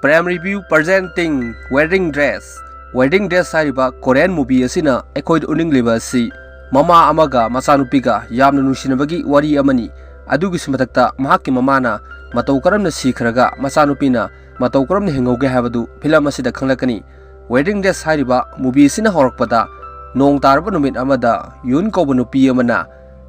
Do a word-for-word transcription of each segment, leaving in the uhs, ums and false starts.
Prime Review presenting Wedding Dress꯫ Wedding Dress ꯍꯥꯏꯔꯤꯕ Korean movie ꯑꯁꯤꯅ ꯑꯩꯈꯣꯏꯗ ꯎꯠꯅꯤꯡꯂꯤꯕ ꯑꯁꯤ ꯃꯃꯥ ꯑꯃꯒ ꯃꯆꯥꯅꯨꯄꯤꯒ ꯌꯥꯝꯅ ꯅꯨꯡꯁꯤꯅꯕꯒꯤ ꯋꯥꯔꯤ ꯑꯃꯅꯤ꯫ ꯑꯗꯨꯒꯤꯁꯨ ꯃꯊꯛꯇ ꯃꯍꯥꯛꯀꯤ ꯃꯃꯥꯅ ꯃꯇꯧ ꯀꯔꯝꯅ ꯁꯤꯈ꯭ꯔꯒ ꯃꯆꯥꯅꯨꯄꯤꯅ ꯃꯇꯧ ꯀꯔꯝꯅ ꯍꯤꯡꯍꯧꯒꯦ ꯍꯥꯏꯕꯗꯨ ꯐꯤꯂꯝ ꯑꯁꯤꯗ ꯈꯪꯂꯛꯀꯅꯤ꯫ Wedding Dress ꯍꯥꯏꯔꯤꯕ movie ꯑꯁꯤꯅ ꯍꯧꯔꯛꯄꯗ ꯅꯣꯡ ꯇꯥꯔꯕ ꯅꯨꯃꯤꯠ ꯑꯃꯗ ꯌꯨꯟ ꯀꯧꯕ ꯅꯨꯄꯤ ꯑꯃꯅ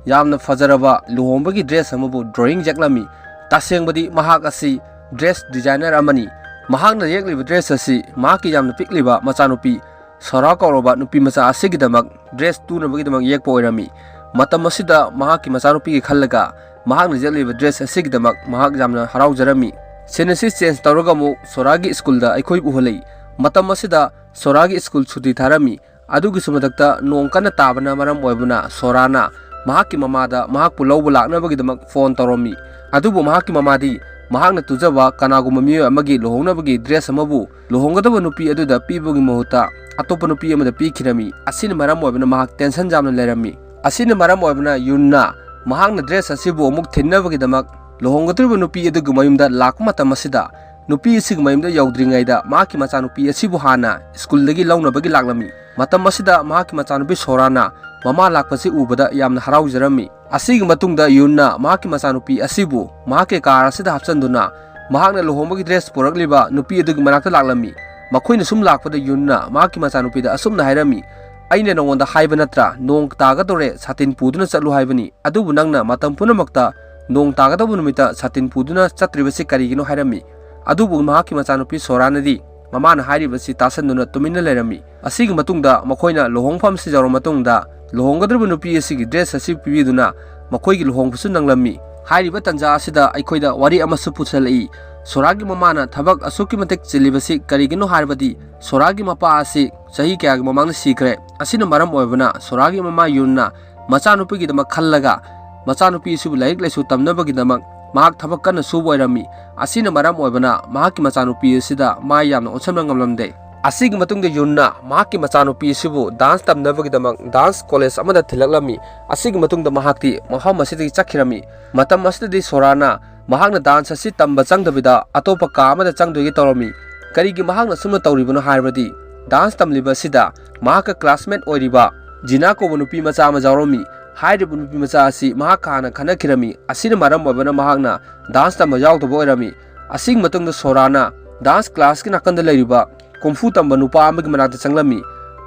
ꯌꯥꯝꯅ ꯐꯖꯔꯕ ꯂꯨꯍꯣꯡꯕꯒꯤ dress ꯑꯃꯕꯨ drawing ꯌꯦꯛꯂꯝꯃꯤ꯫ ꯇꯁꯦꯡꯕꯗꯤ ꯃꯍꯥꯛ ꯑꯁꯤ dress designer ꯑꯃꯅꯤ꯫ ꯃꯍꯥꯛꯅ ꯌꯦꯛꯂꯤꯕ dress ꯑꯁꯤ ꯃꯍꯥꯛꯀꯤ ꯌꯥꯝꯅ ꯄꯤꯛꯂꯤꯕ ꯃꯆꯥꯅꯨꯄꯤ ꯁꯣꯔꯥ ꯀꯧꯔꯕ ꯅꯨꯄꯤ ꯃꯆꯥ ꯑꯁꯤꯒꯤꯗꯃꯛ dress ꯇꯨꯅꯕꯒꯤꯗꯃꯛ ꯌꯦꯛꯄ ꯑꯣꯏꯔꯝꯃꯤ꯫ ꯃꯇꯝ ꯑꯁꯤꯗ ꯃꯍꯥꯛꯀꯤ ꯃꯆꯥꯅꯨꯄꯤꯒꯤ ꯈꯜꯂꯒ ꯃꯍꯥꯛꯅ ꯌꯦꯛꯂꯤꯕ dress ꯑꯁꯤꯒꯤꯗꯃꯛ ꯃꯍꯥꯛ ꯌꯥꯝꯅ ꯍꯔꯥꯎꯖꯔꯝꯃꯤ꯫ Scene ꯑꯁꯤ change ꯇꯧꯔꯒ ꯑꯃꯨꯛ ꯁꯣꯔꯥꯒꯤ schoolꯗ ꯑꯩꯈꯣꯏꯕꯨ ꯎꯍꯜꯂꯛꯏ꯫ ꯃꯇꯝ ꯑꯁꯤꯗ ꯁꯣꯔꯥꯒꯤ school ꯁꯨꯇꯤ ꯊꯥꯔꯝꯃꯤ꯫ ꯑꯗꯨꯒꯤꯁꯨ ꯃꯊꯛꯇ ꯅꯣꯡ ꯀꯟꯅ ꯇꯥꯕꯅ ꯃꯔꯝ ꯑꯣꯏꯕꯅ ꯁꯣꯔꯥꯅ ꯃꯍꯥꯛꯀꯤ ꯃꯃꯥꯗ ꯃꯍꯥꯛꯄꯨ ꯂꯧꯕ ꯂꯥꯛꯅꯕꯒꯤꯗꯃꯛ phone ꯇꯧꯔꯝꯃꯤ꯫ ꯑꯗꯨꯕꯨ ꯃꯍꯥꯛꯀꯤ ꯃꯃꯥꯗꯤ ꯃꯍꯥꯛꯅ ꯇꯨꯖꯕ ꯀꯅꯥꯒꯨꯝꯕ ꯃꯤꯑꯣꯏ ꯑꯃꯒꯤ ꯂꯨꯍꯣꯡꯅꯕꯒꯤ dress ꯑꯃꯕꯨ ꯂꯨꯍꯣꯡꯒꯗꯕ ꯅꯨꯄꯤ ꯑꯗꯨꯗ ꯄꯤꯕꯒꯤ ꯃꯍꯨꯠꯇ ꯑꯇꯣꯞꯄ ꯅꯨꯄꯤ ꯑꯃꯗ ꯄꯤꯈꯤꯔꯝꯃꯤ꯫ ꯑꯁꯤꯅ ꯃꯔꯝ ꯑꯣꯏꯕꯅ ꯃꯍꯥꯛ tension ꯌꯥꯝꯅ ꯂꯩꯔꯝꯃꯤ꯫ ꯑꯁꯤꯅ ꯃꯔꯝ ꯑꯣꯏꯕꯅ ꯌꯨꯟꯅ ꯃꯍꯥꯛꯅ dress ꯑꯁꯤꯕꯨ ꯑꯃꯨꯛ ꯊꯤꯟꯅꯕꯒꯤꯗꯃꯛ ꯂꯨꯍꯣꯡꯒꯗꯧꯔꯤꯕ ꯅꯨꯄꯤ ꯑꯗꯨꯒꯤ ꯃꯌꯨꯝꯗ ꯂꯥꯛꯄ ꯃꯇꯝ ꯑꯁꯤꯗ ꯅꯨꯄꯤ ꯑꯁꯤꯒꯤ ꯃꯌꯨꯝꯗ ꯌꯧꯗ꯭ꯔꯤꯉꯩꯗ ꯃꯍꯥꯛꯀꯤ ꯃꯆꯥꯅꯨꯄꯤ ꯑꯁꯤꯕꯨ ꯍꯥꯟꯅ schoolꯗꯒꯤ ꯂꯧꯅꯕꯒꯤ ꯂꯥꯛꯂꯝꯃꯤ꯫ ꯃꯇꯝ ꯑꯁꯤꯗ ꯃꯍꯥꯛꯀꯤ ꯃꯆꯥꯅꯨꯄꯤ ꯁꯣꯔꯥꯅ ꯃꯃꯥ ꯂꯥꯛꯄꯁꯤ ꯎꯕꯗ ꯌꯥꯝꯅ ꯍꯔꯥꯎꯖꯔꯝꯃꯤ꯫ ꯑꯁꯤꯒꯤ ꯃꯇꯨꯡꯗ ꯌꯨꯟꯅ ꯃꯍꯥꯛꯀꯤ ꯃꯆꯥꯅꯨꯄꯤ ꯑꯁꯤꯕꯨ ꯃꯍꯥꯛꯀꯤ car ꯑꯁꯤꯗ ꯍꯥꯞꯆꯤꯟꯗꯨꯅ ꯃꯍꯥꯛꯅ ꯂꯨꯍꯣꯡꯕꯒꯤ dress ꯄꯨꯔꯛꯂꯤꯕ ꯅꯨꯄꯤ ꯑꯗꯨꯒꯤ ꯃꯅꯥꯛꯇ ꯂꯥꯛꯂꯝꯃꯤ꯫ ꯃꯈꯣꯏꯅ ꯁꯨꯝ ꯂꯥꯛꯄꯗ ꯌꯨꯟꯅ ꯃꯍꯥꯛꯀꯤ ꯃꯆꯥꯅꯨꯄꯤꯗ ꯑꯁꯨꯝꯅ ꯍꯥꯏꯔꯝꯃꯤ, "ꯑꯩꯅ ꯅꯉꯣꯟꯗ ꯍꯥꯏꯕ ꯅꯠꯇ꯭ꯔꯥ, ꯅꯣꯡ ꯇꯥꯒꯗꯧꯔꯦ, ꯁꯥꯇꯤꯟ ꯄꯨꯗꯨꯅ ꯆꯠꯂꯨ ꯍꯥꯏꯕꯅꯤ꯫ ꯑꯗꯨꯕꯨ ꯅꯪꯅ ꯃꯇꯝ ꯄꯨꯝꯅꯃꯛꯇ ꯅꯣꯡ ꯇꯥꯒꯗꯧꯕ ꯅꯨꯃꯤꯠꯇ ꯁꯥꯇꯤꯟ ꯄꯨꯗꯨꯅ ꯆꯠꯇ꯭ꯔꯤꯕꯁꯤ ꯀꯔꯤꯒꯤꯅꯣ?" ꯍꯥꯏꯔꯝꯃꯤ꯫ ꯑꯗꯨꯕꯨ ꯃꯍꯥꯛꯀꯤ ꯃꯆꯥꯅꯨꯄꯤ ꯁꯣꯔꯥꯅꯗꯤ ꯃꯃꯥꯅ ꯍꯥꯏꯔꯤꯕꯁꯤ ꯇꯥꯁꯟꯗꯨꯅ ꯇꯨꯃꯤꯟꯅ ꯂꯩꯔꯝꯃꯤ꯫ ꯑꯁꯤꯒꯤ ꯃꯇꯨꯡꯗ ꯃꯈꯣꯏꯅ ꯂꯨꯍꯣꯡꯐꯝꯁꯤ ꯌꯧꯔ ꯃꯇꯨꯡꯗ ꯂꯨꯍꯣꯡꯒꯗꯧꯔꯤꯕ ꯅꯨꯄꯤ ꯑꯁꯤꯒꯤ dress ꯑꯁꯤ ꯄꯤꯕꯤꯗꯨꯅ ꯃꯈꯣꯏꯒꯤ ꯂꯨꯍꯣꯡꯕꯁꯨ ꯅꯪꯂꯝꯃꯤ꯫ ꯍꯥꯏꯔꯤꯕ ꯇꯟꯖꯥ ꯑꯁꯤꯗ ꯑꯩꯈꯣꯏꯗ ꯋꯥꯔꯤ ꯑꯃꯁꯨ ꯄꯨꯁꯜꯂꯛꯏ꯫ ꯁꯣꯔꯥꯒꯤ ꯃꯃꯥꯅ ꯊꯕꯛ ꯑꯁꯨꯛꯀꯤ ꯃꯇꯤꯛ ꯆꯤꯜꯂꯤꯕꯁꯤ ꯀꯔꯤꯒꯤꯅꯣ ꯍꯥꯏꯔꯕꯗꯤ ꯁꯣꯔꯥꯒꯤ ꯃꯄꯥ ꯑꯁꯤ ꯆꯍꯤ ꯀꯌꯥꯒꯤ ꯃꯃꯥꯡꯗ ꯁꯤꯈ꯭ꯔꯦ꯫ ꯑꯁꯤꯅ ꯃꯔꯝ ꯑꯣꯏꯕꯅ ꯁꯣꯔꯥꯒꯤ ꯃꯃꯥ ꯌꯨꯟꯅ ꯃꯆꯥꯅꯨꯄꯤꯒꯤꯗꯃꯛ ꯈꯜꯂꯒ ꯃꯆꯥꯅꯨꯄꯤ ꯑꯁꯤꯕꯨ ꯂꯥꯏꯔꯤꯛ ꯂꯥꯏꯁꯨ ꯇꯝꯅꯕꯒꯤꯗꯃꯛ ꯃꯍꯥꯛ ꯊꯕꯛ ꯀꯟꯅ ꯁꯨꯕ ꯑꯣꯏꯔꯝꯃꯤ꯫ ꯑꯁꯤꯅ ꯃꯔꯝ ꯑꯣꯏꯕꯅ ꯃꯍꯥꯛꯀꯤ ꯃꯆꯥꯅꯨꯄꯤ ꯑꯁꯤꯗ ꯃꯥꯏ ꯌꯥꯝꯅ ꯑꯣꯟꯁꯤꯟꯕ ꯉꯝꯂꯝꯗꯦ꯫ ꯑꯁꯤꯒꯤ ꯃꯇꯨꯡꯗ ꯌꯨꯟꯅ ꯃꯍꯥꯛꯀꯤ ꯃꯆꯥꯅꯨꯄꯤ ꯑꯁꯤꯕꯨ dance ꯇꯝꯅꯕꯒꯤꯗꯃꯛ dance college ꯑꯃꯗ ꯊꯤꯜꯂꯛꯂꯝꯃꯤ꯫ ꯑꯁꯤꯒꯤ ꯃꯇꯨꯡꯗ ꯃꯍꯥꯛꯇꯤ ꯃꯐꯝ ꯑꯁꯤꯗꯒꯤ ꯆꯠꯈꯤꯔꯝꯃꯤ꯫ ꯃꯇꯝ ꯑꯁꯤꯗꯗꯤ ꯁꯣꯔꯥꯅ ꯃꯍꯥꯛꯅ ꯗꯥꯟꯁ ꯑꯁꯤ ꯇꯝꯕ ꯆꯪꯗꯕꯤꯗ ꯑꯇꯣꯞꯄ ꯀꯥ ꯑꯃꯗ ꯆꯪꯗꯣꯏꯒꯦ ꯇꯧꯔꯝꯃꯤ꯫ ꯀꯔꯤꯒꯤ ꯃꯍꯥꯛꯅ ꯑꯁꯨꯝꯅ ꯇꯧꯔꯤꯕꯅꯣ ꯍꯥꯏꯔꯕꯗꯤ, ꯗꯥꯟꯁ ꯇꯝꯂꯤꯕ ꯑꯁꯤꯗ ꯃꯍꯥꯛꯀ ꯀ꯭ꯂꯥꯁꯃꯦꯠ ꯑꯣꯏꯔꯤꯕ ꯖꯤꯅꯥ ꯀꯧꯕ ꯅꯨꯄꯤ ꯃꯆꯥ ꯑꯃ ꯌꯥꯎꯔꯝꯃꯤ꯫ ꯍꯥꯏꯔꯤꯕ ꯅꯨꯄꯤ ꯃꯆꯥ ꯑꯁꯤ ꯃꯍꯥꯛꯀ ꯍꯥꯟꯅ ꯈꯟꯅꯈꯤꯔꯝꯃꯤ꯫ ꯑꯁꯤꯅ ꯃꯔꯝ ꯑꯣꯏꯕꯅ ꯃꯍꯥꯛꯅ ꯗꯥꯟꯁ ꯇꯝꯕ ꯌꯥꯎꯗꯕ ꯑꯣꯏꯔꯝꯃꯤ꯫ ꯑꯁꯤꯒꯤ ꯃꯇꯨꯡꯗ ꯁꯣꯔꯥꯅ ꯗꯥꯟꯁ ꯀ꯭ꯂꯥꯁꯀꯤ ꯅꯥꯀꯟꯗ ꯂꯩꯔꯤꯕ ꯀꯨꯝꯐꯨ ꯇꯝꯕ ꯅꯨꯄꯥ ꯑꯃꯒꯤ ꯃꯅꯥꯛꯇ ꯆꯪꯂꯝꯃꯤ꯫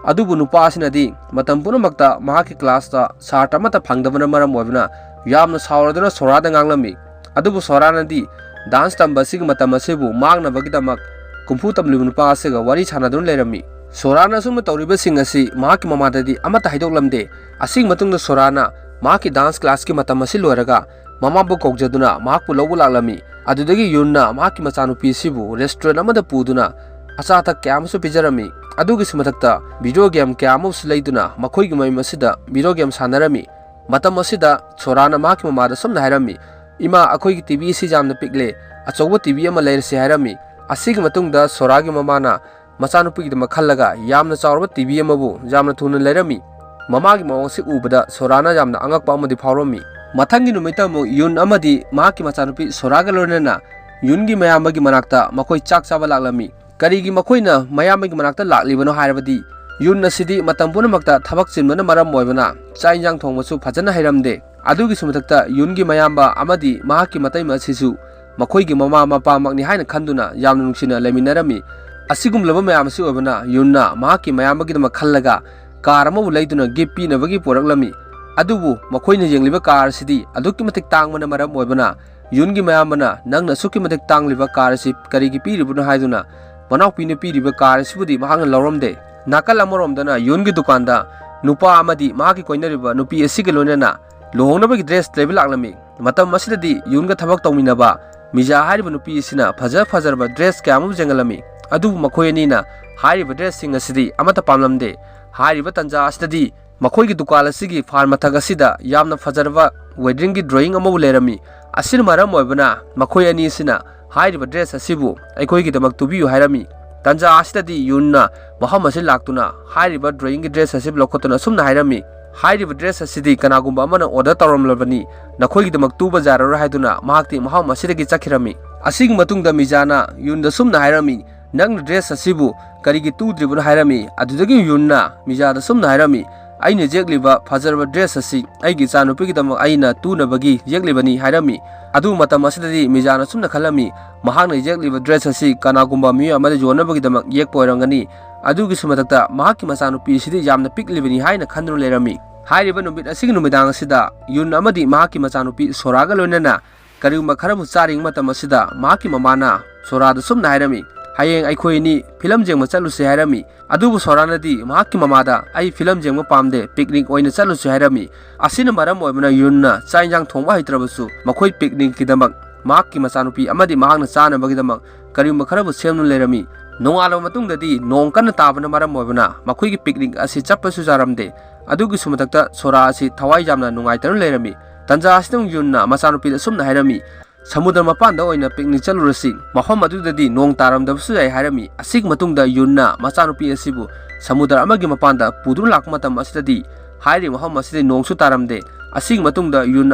ꯑꯗꯨꯕꯨ ꯅꯨꯄꯥ ꯑꯁꯤꯅꯗꯤ ꯃꯇꯝ ꯄꯨꯝꯅꯃꯛꯇ ꯃꯍꯥꯛꯀꯤ ꯀ꯭ꯂꯥꯁꯇ ꯁꯥꯇ꯭ꯔ ꯑꯃꯠꯇ ꯐꯪꯗꯕꯅ ꯃꯔꯝ ꯑꯣꯏꯕꯅ ꯌꯥꯝꯅ ꯁꯥꯎꯔꯗꯨꯅ ꯁꯣꯔꯥꯗ ꯉꯥꯡꯂꯝꯃꯤ꯫ ꯑꯗꯨꯕꯨ ꯁꯣꯔꯥꯅꯗꯤ ꯗꯥꯟꯁ ꯇꯝꯕ ꯑꯁꯤꯒꯤ ꯃꯇꯝ ꯑꯁꯤꯕꯨ ꯃꯥꯡꯅꯕꯒꯤꯗꯃꯛ ꯀꯨꯝꯐꯨ ꯇꯝꯂꯤꯕ ꯅꯨꯄꯥ ꯑꯁꯤꯒ ꯋꯥꯔꯤ ꯁꯥꯟꯅꯗꯨꯅ ꯂꯩꯔꯝꯃꯤ꯫ ꯁꯣꯔꯥꯅ ꯑꯁꯨꯝꯅ ꯇꯧꯔꯤꯕꯁꯤꯡ ꯑꯁꯤ ꯃꯍꯥꯛꯀꯤ ꯃꯃꯥꯗꯗꯤ ꯑꯃꯠꯇ ꯍꯥꯏꯗꯣꯛꯂꯝꯗꯦ꯫ ꯑꯁꯤꯒꯤ ꯃꯇꯨꯡꯗ ꯁꯣꯔꯥꯅ ꯃꯍꯥꯛꯀꯤ ꯗꯥꯟꯁ ꯀ꯭ꯂꯥꯁꯀꯤ ꯃꯇꯝ ꯑꯁꯤ ꯂꯣꯏꯔꯒ ꯃꯃꯥꯕꯨ ꯀꯧꯖꯗꯨꯅ ꯃꯍꯥꯛꯄꯨ ꯂꯧꯕ ꯂꯥꯛꯂꯝꯃꯤ꯫ ꯑꯗꯨꯗꯒꯤ ꯌꯨꯟꯅ ꯃꯍꯥꯛꯀꯤ ꯃꯆꯥꯅꯨꯄꯤ ꯑꯁꯤꯕꯨ ꯔꯦꯁꯇꯨꯔꯦꯟ ꯑꯃꯗ ꯄꯨꯗꯨꯅ ꯑꯆꯥ ꯑꯊꯛ ꯀꯌꯥ ꯑꯃꯁꯨ ꯄꯤꯖꯔꯝꯃꯤ꯫ ꯑꯗꯨꯒꯤꯁꯨ ꯃꯊꯛꯇ ꯚꯤꯗꯤꯑꯣ ꯒꯦꯝ ꯀꯌꯥ ꯑꯃꯁꯨ ꯂꯩꯗꯨꯅ ꯃꯈꯣꯏꯒꯤ ꯃꯌꯨꯝ ꯑꯁꯤꯗ ꯚꯤꯗꯤꯑꯣ ꯒꯦꯝ ꯁꯥꯟꯅꯔꯝꯃꯤ꯫ ꯃꯇꯝ ꯑꯁꯤꯗ ꯁꯣꯔꯥꯅ ꯃꯍꯥꯛꯀꯤ ꯃꯃꯥꯗ ꯑꯁꯨꯝꯅ ꯍꯥꯏꯔꯝꯃꯤ, "ꯏꯃꯥ, ꯑꯩꯈꯣꯏꯒꯤ ꯇꯤ ꯚꯤ ꯑꯁꯤ ꯌꯥꯝꯅ ꯄꯤꯛꯂꯦ, ꯑꯆꯧꯕ ꯇꯤ ꯚꯤ ꯑꯃ ꯂꯩꯔꯁꯤ" ꯍꯥꯏꯔꯝꯃꯤ꯫ ꯑꯁꯤꯒꯤ ꯃꯇꯨꯡꯗ ꯁꯣꯔꯥꯒꯤ ꯃꯃꯥꯅ ꯃꯆꯥꯅꯨꯄꯤꯒꯤꯗꯃꯛ ꯈꯜꯂꯒ ꯌꯥꯝꯅ ꯆꯥꯎꯔꯕ ꯇꯤ ꯚꯤ ꯑꯃꯕꯨ ꯌꯥꯝꯅ ꯊꯨꯅ ꯂꯩꯔꯝꯃꯤ꯫ ꯃꯃꯥꯒꯤ ꯃꯑꯣꯡ ꯑꯁꯤ ꯎꯕꯗ ꯁꯣꯔꯥꯅ ꯌꯥꯝꯅ ꯑꯉꯛꯄ ꯑꯃꯗꯤ ꯐꯥꯎꯔꯝꯃꯤ꯫ ꯃꯊꯪꯒꯤ ꯅꯨꯃꯤꯠꯇ ꯑꯃꯨꯛ ꯌꯨꯟ ꯑꯃꯗꯤ ꯃꯍꯥꯛꯀꯤ ꯃꯆꯥꯅꯨꯄꯤ ꯁꯣꯔꯥꯒ ꯂꯣꯏꯅꯅ ꯌꯨꯟꯒꯤ ꯃꯌꯥꯝꯕꯒꯤ ꯃꯅꯥꯛꯇ ꯃꯈꯣꯏ ꯆꯥꯛ ꯆꯥꯕ ꯂꯥꯛꯂꯝꯃꯤ꯫ ꯀꯔꯤꯒꯤ ꯃꯈꯣꯏꯅ ꯃꯌꯥꯝꯕꯒꯤ ꯃꯅꯥꯛꯇ ꯂꯥꯛꯂꯤꯕꯅꯣ ꯍꯥꯏꯔꯕꯗꯤ, ꯌꯨꯟ ꯑꯁꯤꯗꯤ ꯃꯇꯝ ꯄꯨꯝꯅꯃꯛꯇ ꯊꯕꯛ ꯆꯤꯟꯕꯅ ꯃꯔꯝ ꯑꯣꯏꯕꯅ ꯆꯥꯛ ꯏꯟꯁꯥꯡ ꯊꯣꯡꯕꯁꯨ ꯐꯖꯅ ꯍꯩꯔꯝꯗꯦ꯫ ꯑꯗꯨꯒꯤꯁꯨ ꯃꯊꯛꯇ ꯌꯨꯟꯒꯤ ꯃꯌꯥꯝꯕ ꯑꯃꯗꯤ ꯃꯍꯥꯛꯀꯤ ꯃꯇꯩꯃ ꯑꯁꯤꯁꯨ ꯃꯈꯣꯏꯒꯤ ꯃꯃꯥ ꯃꯄꯥꯃꯛꯅꯤ ꯍꯥꯏꯅ ꯈꯟꯗꯨꯅ ꯌꯥꯝꯅ ꯅꯨꯡꯁꯤꯅ ꯂꯩꯃꯤꯟꯅꯔꯝꯃꯤ꯫ ꯑꯁꯤꯒꯨꯝꯂꯕ ꯃꯌꯥꯝ ꯑꯁꯤ ꯑꯣꯏꯕꯅ ꯌꯨꯟꯅ ꯃꯍꯥꯛꯀꯤ ꯃꯌꯥꯝꯕꯒꯤꯗꯃꯛ ꯈꯜꯂꯒ ꯀꯥꯔ ꯑꯃꯕꯨ ꯂꯩꯗꯨꯅ ꯒꯤꯐ ꯄꯤꯅꯕꯒꯤ ꯄꯨꯔꯛꯂꯝꯃꯤ꯫ ꯑꯗꯨꯕꯨ ꯃꯈꯣꯏꯅ ꯌꯦꯡꯂꯤꯕ ꯀꯥꯔ ꯑꯁꯤꯗꯤ ꯑꯗꯨꯛꯀꯤ ꯃꯇꯤꯛ ꯇꯥꯡꯕꯅ ꯃꯔꯝ ꯑꯣꯏꯕꯅ ꯌꯨꯟꯒꯤ ꯃꯌꯥꯝꯕꯅ, "ꯅꯪꯅ ꯑꯁꯨꯛꯀꯤ ꯃꯇꯤꯛ ꯇꯥꯡꯂꯤꯕ ꯀꯥꯔ ꯑꯁꯤ ꯀꯔꯤꯒꯤ ꯄꯤꯔꯤꯕꯅꯣ?" ꯍꯥꯏꯗꯨꯅ ꯃꯅꯥꯎꯄꯤꯅ ꯄꯤꯔꯤꯕ ꯀꯥꯔ ꯑꯁꯤꯕꯨꯗꯤ ꯃꯍꯥꯛꯅ ꯂꯧꯔꯝꯗꯦ꯫ ꯅꯥꯀꯜ ꯑꯃꯔꯣꯝꯗꯅ ꯌꯨꯟꯒꯤ ꯗꯨꯀꯥꯟꯗ ꯅꯨꯄꯥ ꯑꯃꯗꯤ ꯃꯍꯥꯛꯀꯤ ꯀꯣꯏꯅꯔꯤꯕ ꯅꯨꯄꯤ ꯑꯁꯤꯒ ꯂꯣꯏꯅꯅ ꯂꯨꯍꯣꯡꯅꯕꯒꯤ ꯗ꯭ꯔꯦꯁ ꯂꯩꯕ ꯂꯥꯛꯂꯝꯃꯤ꯫ ꯃꯇꯝ ꯑꯁꯤꯗꯗꯤ ꯌꯨꯟꯒ ꯊꯕꯛ ꯇꯧꯃꯤꯟꯅꯕ ꯃꯤꯖꯥ ꯍꯥꯏꯔꯤꯕ ꯅꯨꯄꯤ ꯑꯁꯤꯅ ꯐꯖ ꯐꯖꯔꯕ ꯗ꯭ꯔꯦꯁ ꯀꯌꯥ ꯑꯃ ꯌꯦꯡꯍꯜꯂꯝꯃꯤ꯫ ꯑꯗꯨꯕꯨ ꯃꯈꯣꯏ ꯑꯅꯤꯅ ꯍꯥꯏꯔꯤꯕ ꯗ꯭ꯔꯦꯁꯁꯤꯡ ꯑꯁꯤꯗꯤ ꯑꯃꯠꯇ ꯄꯥꯝꯂꯝꯗꯦ꯫ ꯍꯥꯏꯔꯤꯕ ꯇꯥꯟꯖꯥ ꯑꯁꯤꯗꯗꯤ ꯃꯈꯣꯏꯒꯤ ꯗꯨꯀꯥꯟ ꯑꯁꯤꯒꯤ ꯐꯥꯟ ꯃꯊꯛ ꯑꯁꯤꯗ ꯌꯥꯝꯅ ꯐꯖꯔꯕ ꯋꯦꯗꯤꯡꯒꯤ ꯗ꯭ꯔꯣꯌꯤꯡ ꯑꯃꯕꯨ ꯂꯩꯔꯝꯃꯤ꯫ ꯑꯁꯤꯅ ꯃꯔꯝ ꯑꯣꯏꯕꯅ ꯃꯈꯣꯏ ꯑꯅꯤ ꯑꯁꯤꯅ ꯍꯥꯏꯔꯤꯕ ꯗ꯭ꯔꯦꯁ ꯑꯁꯤꯕꯨ ꯑꯩꯈꯣꯏꯒꯤꯗꯃꯛ ꯇꯨꯕꯤꯌꯨ ꯍꯥꯏꯔꯝꯃꯤ꯫ ꯇꯥꯟꯖꯥ ꯑꯁꯤꯗꯗꯤ ꯌꯨꯟꯅ ꯃꯐꯝ ꯑꯁꯤ ꯂꯥꯛꯇꯨꯅ ꯍꯥꯏꯔꯤꯕ ꯗ꯭ꯔꯣꯌꯤꯡꯒꯤ ꯗ꯭ꯔꯦꯁ ꯑꯁꯤꯕꯨ ꯂꯧꯈꯠꯇꯨꯅ ꯑꯁꯨꯝꯅ ꯍꯥꯏꯔꯝꯃꯤ, "ꯍꯥꯏꯔꯤꯕ dress ꯑꯁꯤꯗꯤ ꯀꯅꯥꯒꯨꯝꯕ ꯑꯃꯅ order ꯇꯧꯔꯝꯂꯕꯅꯤ, ꯅꯈꯣꯏꯒꯤꯗꯃꯛ ꯇꯨꯕ ꯌꯥꯔꯔꯣꯏ" ꯍꯥꯏꯗꯨꯅ ꯃꯍꯥꯛꯇꯤ ꯃꯐꯝ ꯑꯁꯤꯗꯒꯤ ꯆꯠꯈꯤꯔꯝꯃꯤ꯫ ꯑꯁꯤꯒꯤ ꯃꯇꯨꯡꯗ ꯃꯤꯖꯥꯅ ꯌꯨꯟꯗ ꯁꯨꯝꯅ ꯍꯥꯏꯔꯝꯃꯤ, "ꯅꯪꯅ dress ꯑꯁꯤꯕꯨ ꯀꯔꯤꯒꯤ ꯇꯨꯗ꯭ꯔꯤꯕꯅꯣ?" ꯍꯥꯏꯔꯝꯃꯤ꯫ ꯑꯗꯨꯗꯒꯤ ꯌꯨꯟꯅ ꯃꯤꯖꯥꯗ ꯁꯨꯝꯅ ꯍꯥꯏꯔꯝꯃꯤ, "ꯑꯩꯅ ꯌꯦꯛꯂꯤꯕ ꯐꯖꯔꯕ dress ꯑꯁꯤ ꯑꯩꯒꯤ ꯏꯆꯥꯅꯨꯄꯤꯒꯤꯗꯃꯛ ꯑꯩꯅ ꯇꯨꯅꯕꯒꯤ ꯌꯦꯛꯂꯤꯕꯅꯤ" ꯍꯥꯏꯔꯝꯃꯤ꯫ ꯑꯗꯨ ꯃꯇꯝ ꯑꯁꯤꯗꯗꯤ ꯃꯤꯖꯥꯅ ꯁꯨꯝꯅ ꯈꯜꯂꯝꯃꯤ, ꯃꯍꯥꯛꯅ ꯌꯦꯛꯂꯤꯕ dress ꯑꯁꯤ ꯀꯅꯥꯒꯨꯝꯕ ꯃꯤꯑꯣꯏ ꯑꯃꯗ ꯌꯣꯟꯅꯕꯒꯤꯗꯃꯛ ꯌꯦꯛꯄ ꯑꯣꯏꯔꯝꯒꯅꯤ꯫ ꯑꯗꯨꯒꯤꯁꯨ ꯃꯊꯛꯇ ꯃꯍꯥꯛꯀꯤ ꯃꯆꯥꯅꯨꯄꯤ ꯑꯁꯤꯗꯤ ꯌꯥꯝꯅ ꯄꯤꯛꯂꯤꯕꯅꯤ ꯍꯥꯏꯅ ꯈꯟꯗꯨꯅ ꯂꯩꯔꯝꯃꯤ꯫ ꯍꯥꯏꯔꯤꯕ ꯅꯨꯃꯤꯠ ꯑꯁꯤꯒꯤ ꯅꯨꯃꯤꯗꯥꯡ ꯑꯁꯤꯗ ꯌꯨꯟ ꯑꯃꯗꯤ ꯃꯍꯥꯛꯀꯤ ꯃꯆꯥꯅꯨꯄꯤ ꯁꯣꯔꯥꯒ ꯂꯣꯏꯅꯅ ꯀꯔꯤꯒꯨꯝꯕ ꯈꯔꯕꯨ ꯆꯥꯔꯤꯉꯩ ꯃꯇꯝ ꯑꯁꯤꯗ ꯃꯍꯥꯛꯀꯤ ꯃꯃꯥꯅ ꯁꯣꯔꯥꯗ ꯁꯨꯝꯅ ꯍꯥꯏꯔꯝꯃꯤ, "ꯍꯌꯦꯡ ꯑꯩꯈꯣꯏ ꯑꯅꯤ ꯐꯤꯂꯝ ꯌꯦꯡꯕ ꯆꯠꯂꯨꯁꯤ" ꯍꯥꯏꯔꯝꯃꯤ꯫ ꯑꯗꯨꯕꯨ ꯁꯣꯔꯥꯅꯗꯤ ꯃꯍꯥꯛꯀꯤ ꯃꯃꯥꯗ, "ꯑꯩ ꯐꯤꯂꯝ ꯌꯦꯡꯕ ꯄꯥꯝꯗꯦ, picnic ꯑꯣꯏꯅ ꯆꯠꯂꯨꯁꯤ" ꯍꯥꯏꯔꯝꯃꯤ꯫ ꯑꯁꯤꯅ ꯃꯔꯝ ꯑꯣꯏꯕꯅ ꯌꯨꯟꯅ ꯆꯥꯛ ꯏꯟꯁꯥꯡ ꯊꯣꯡꯕ ꯍꯩꯇ꯭ꯔꯕꯁꯨ ꯃꯈꯣꯏ picnicꯀꯤꯗꯃꯛ ꯃꯍꯥꯛꯀꯤ ꯃꯆꯥꯅꯨꯄꯤ ꯑꯃꯗꯤ ꯃꯍꯥꯛꯅ ꯆꯥꯅꯕꯒꯤꯗꯃꯛ ꯀꯔꯤꯒꯨꯝꯕ ꯈꯔꯕꯨ ꯁꯦꯝꯗꯨꯅ ꯂꯩꯔꯝꯃꯤ꯫ ꯅꯣꯡꯉꯥꯜꯂꯕ ꯃꯇꯨꯡꯗꯗꯤ ꯅꯣꯡ ꯀꯟꯅ ꯇꯥꯕꯅ ꯃꯔꯝ ꯑꯣꯏꯕꯅ ꯃꯈꯣꯏꯒꯤ picnic ꯑꯁꯤ ꯆꯠꯄꯁꯨ ꯌꯥꯔꯝꯗꯦ꯫ ꯑꯗꯨꯒꯤꯁꯨ ꯃꯊꯛꯇ ꯁꯣꯔꯥ ꯑꯁꯤ ꯊꯋꯥꯏ ꯌꯥꯝꯅ ꯅꯨꯡꯉꯥꯏꯇꯅ ꯂꯩꯔꯝꯃꯤ꯫ ꯇꯟꯖꯥ ꯑꯁꯤꯗ ꯌꯨꯟꯅ ꯃꯆꯥꯅꯨꯄꯤꯗ ꯑꯁꯨꯝꯅ ꯍꯥꯏꯔꯝꯃꯤ, "ꯁꯃꯨꯗ꯭ꯔ ꯃꯄꯥꯟꯗ ꯑꯣꯏꯅ picnic ꯆꯠꯂꯨꯔꯁꯤ, ꯃꯐꯝ ꯑꯗꯨꯗꯗꯤ ꯅꯣꯡ ꯇꯥꯔꯝꯗꯕꯁꯨ ꯌꯥꯏ" ꯍꯥꯏꯔꯝꯃꯤ꯫ ꯑꯁꯤꯒꯤ ꯃꯇꯨꯡꯗ ꯌꯨꯟꯅ ꯃꯆꯥꯅꯨꯄꯤ ꯑꯁꯤꯕꯨ ꯁꯃꯨꯗ꯭ꯔ ꯑꯃꯒꯤ ꯃꯄꯥꯟꯗ ꯄꯨꯗꯨꯅ ꯂꯥꯛꯄ ꯃꯇꯝ ꯑꯁꯤꯗꯗꯤ ꯍꯥꯏꯔꯤꯕ ꯃꯐꯝ ꯑꯁꯤꯗ ꯅꯣꯡꯁꯨ ꯇꯥꯔꯝꯗꯦ꯫ ꯑꯁꯤꯒꯤ ꯃꯇꯨꯡꯗ ꯌꯨꯟ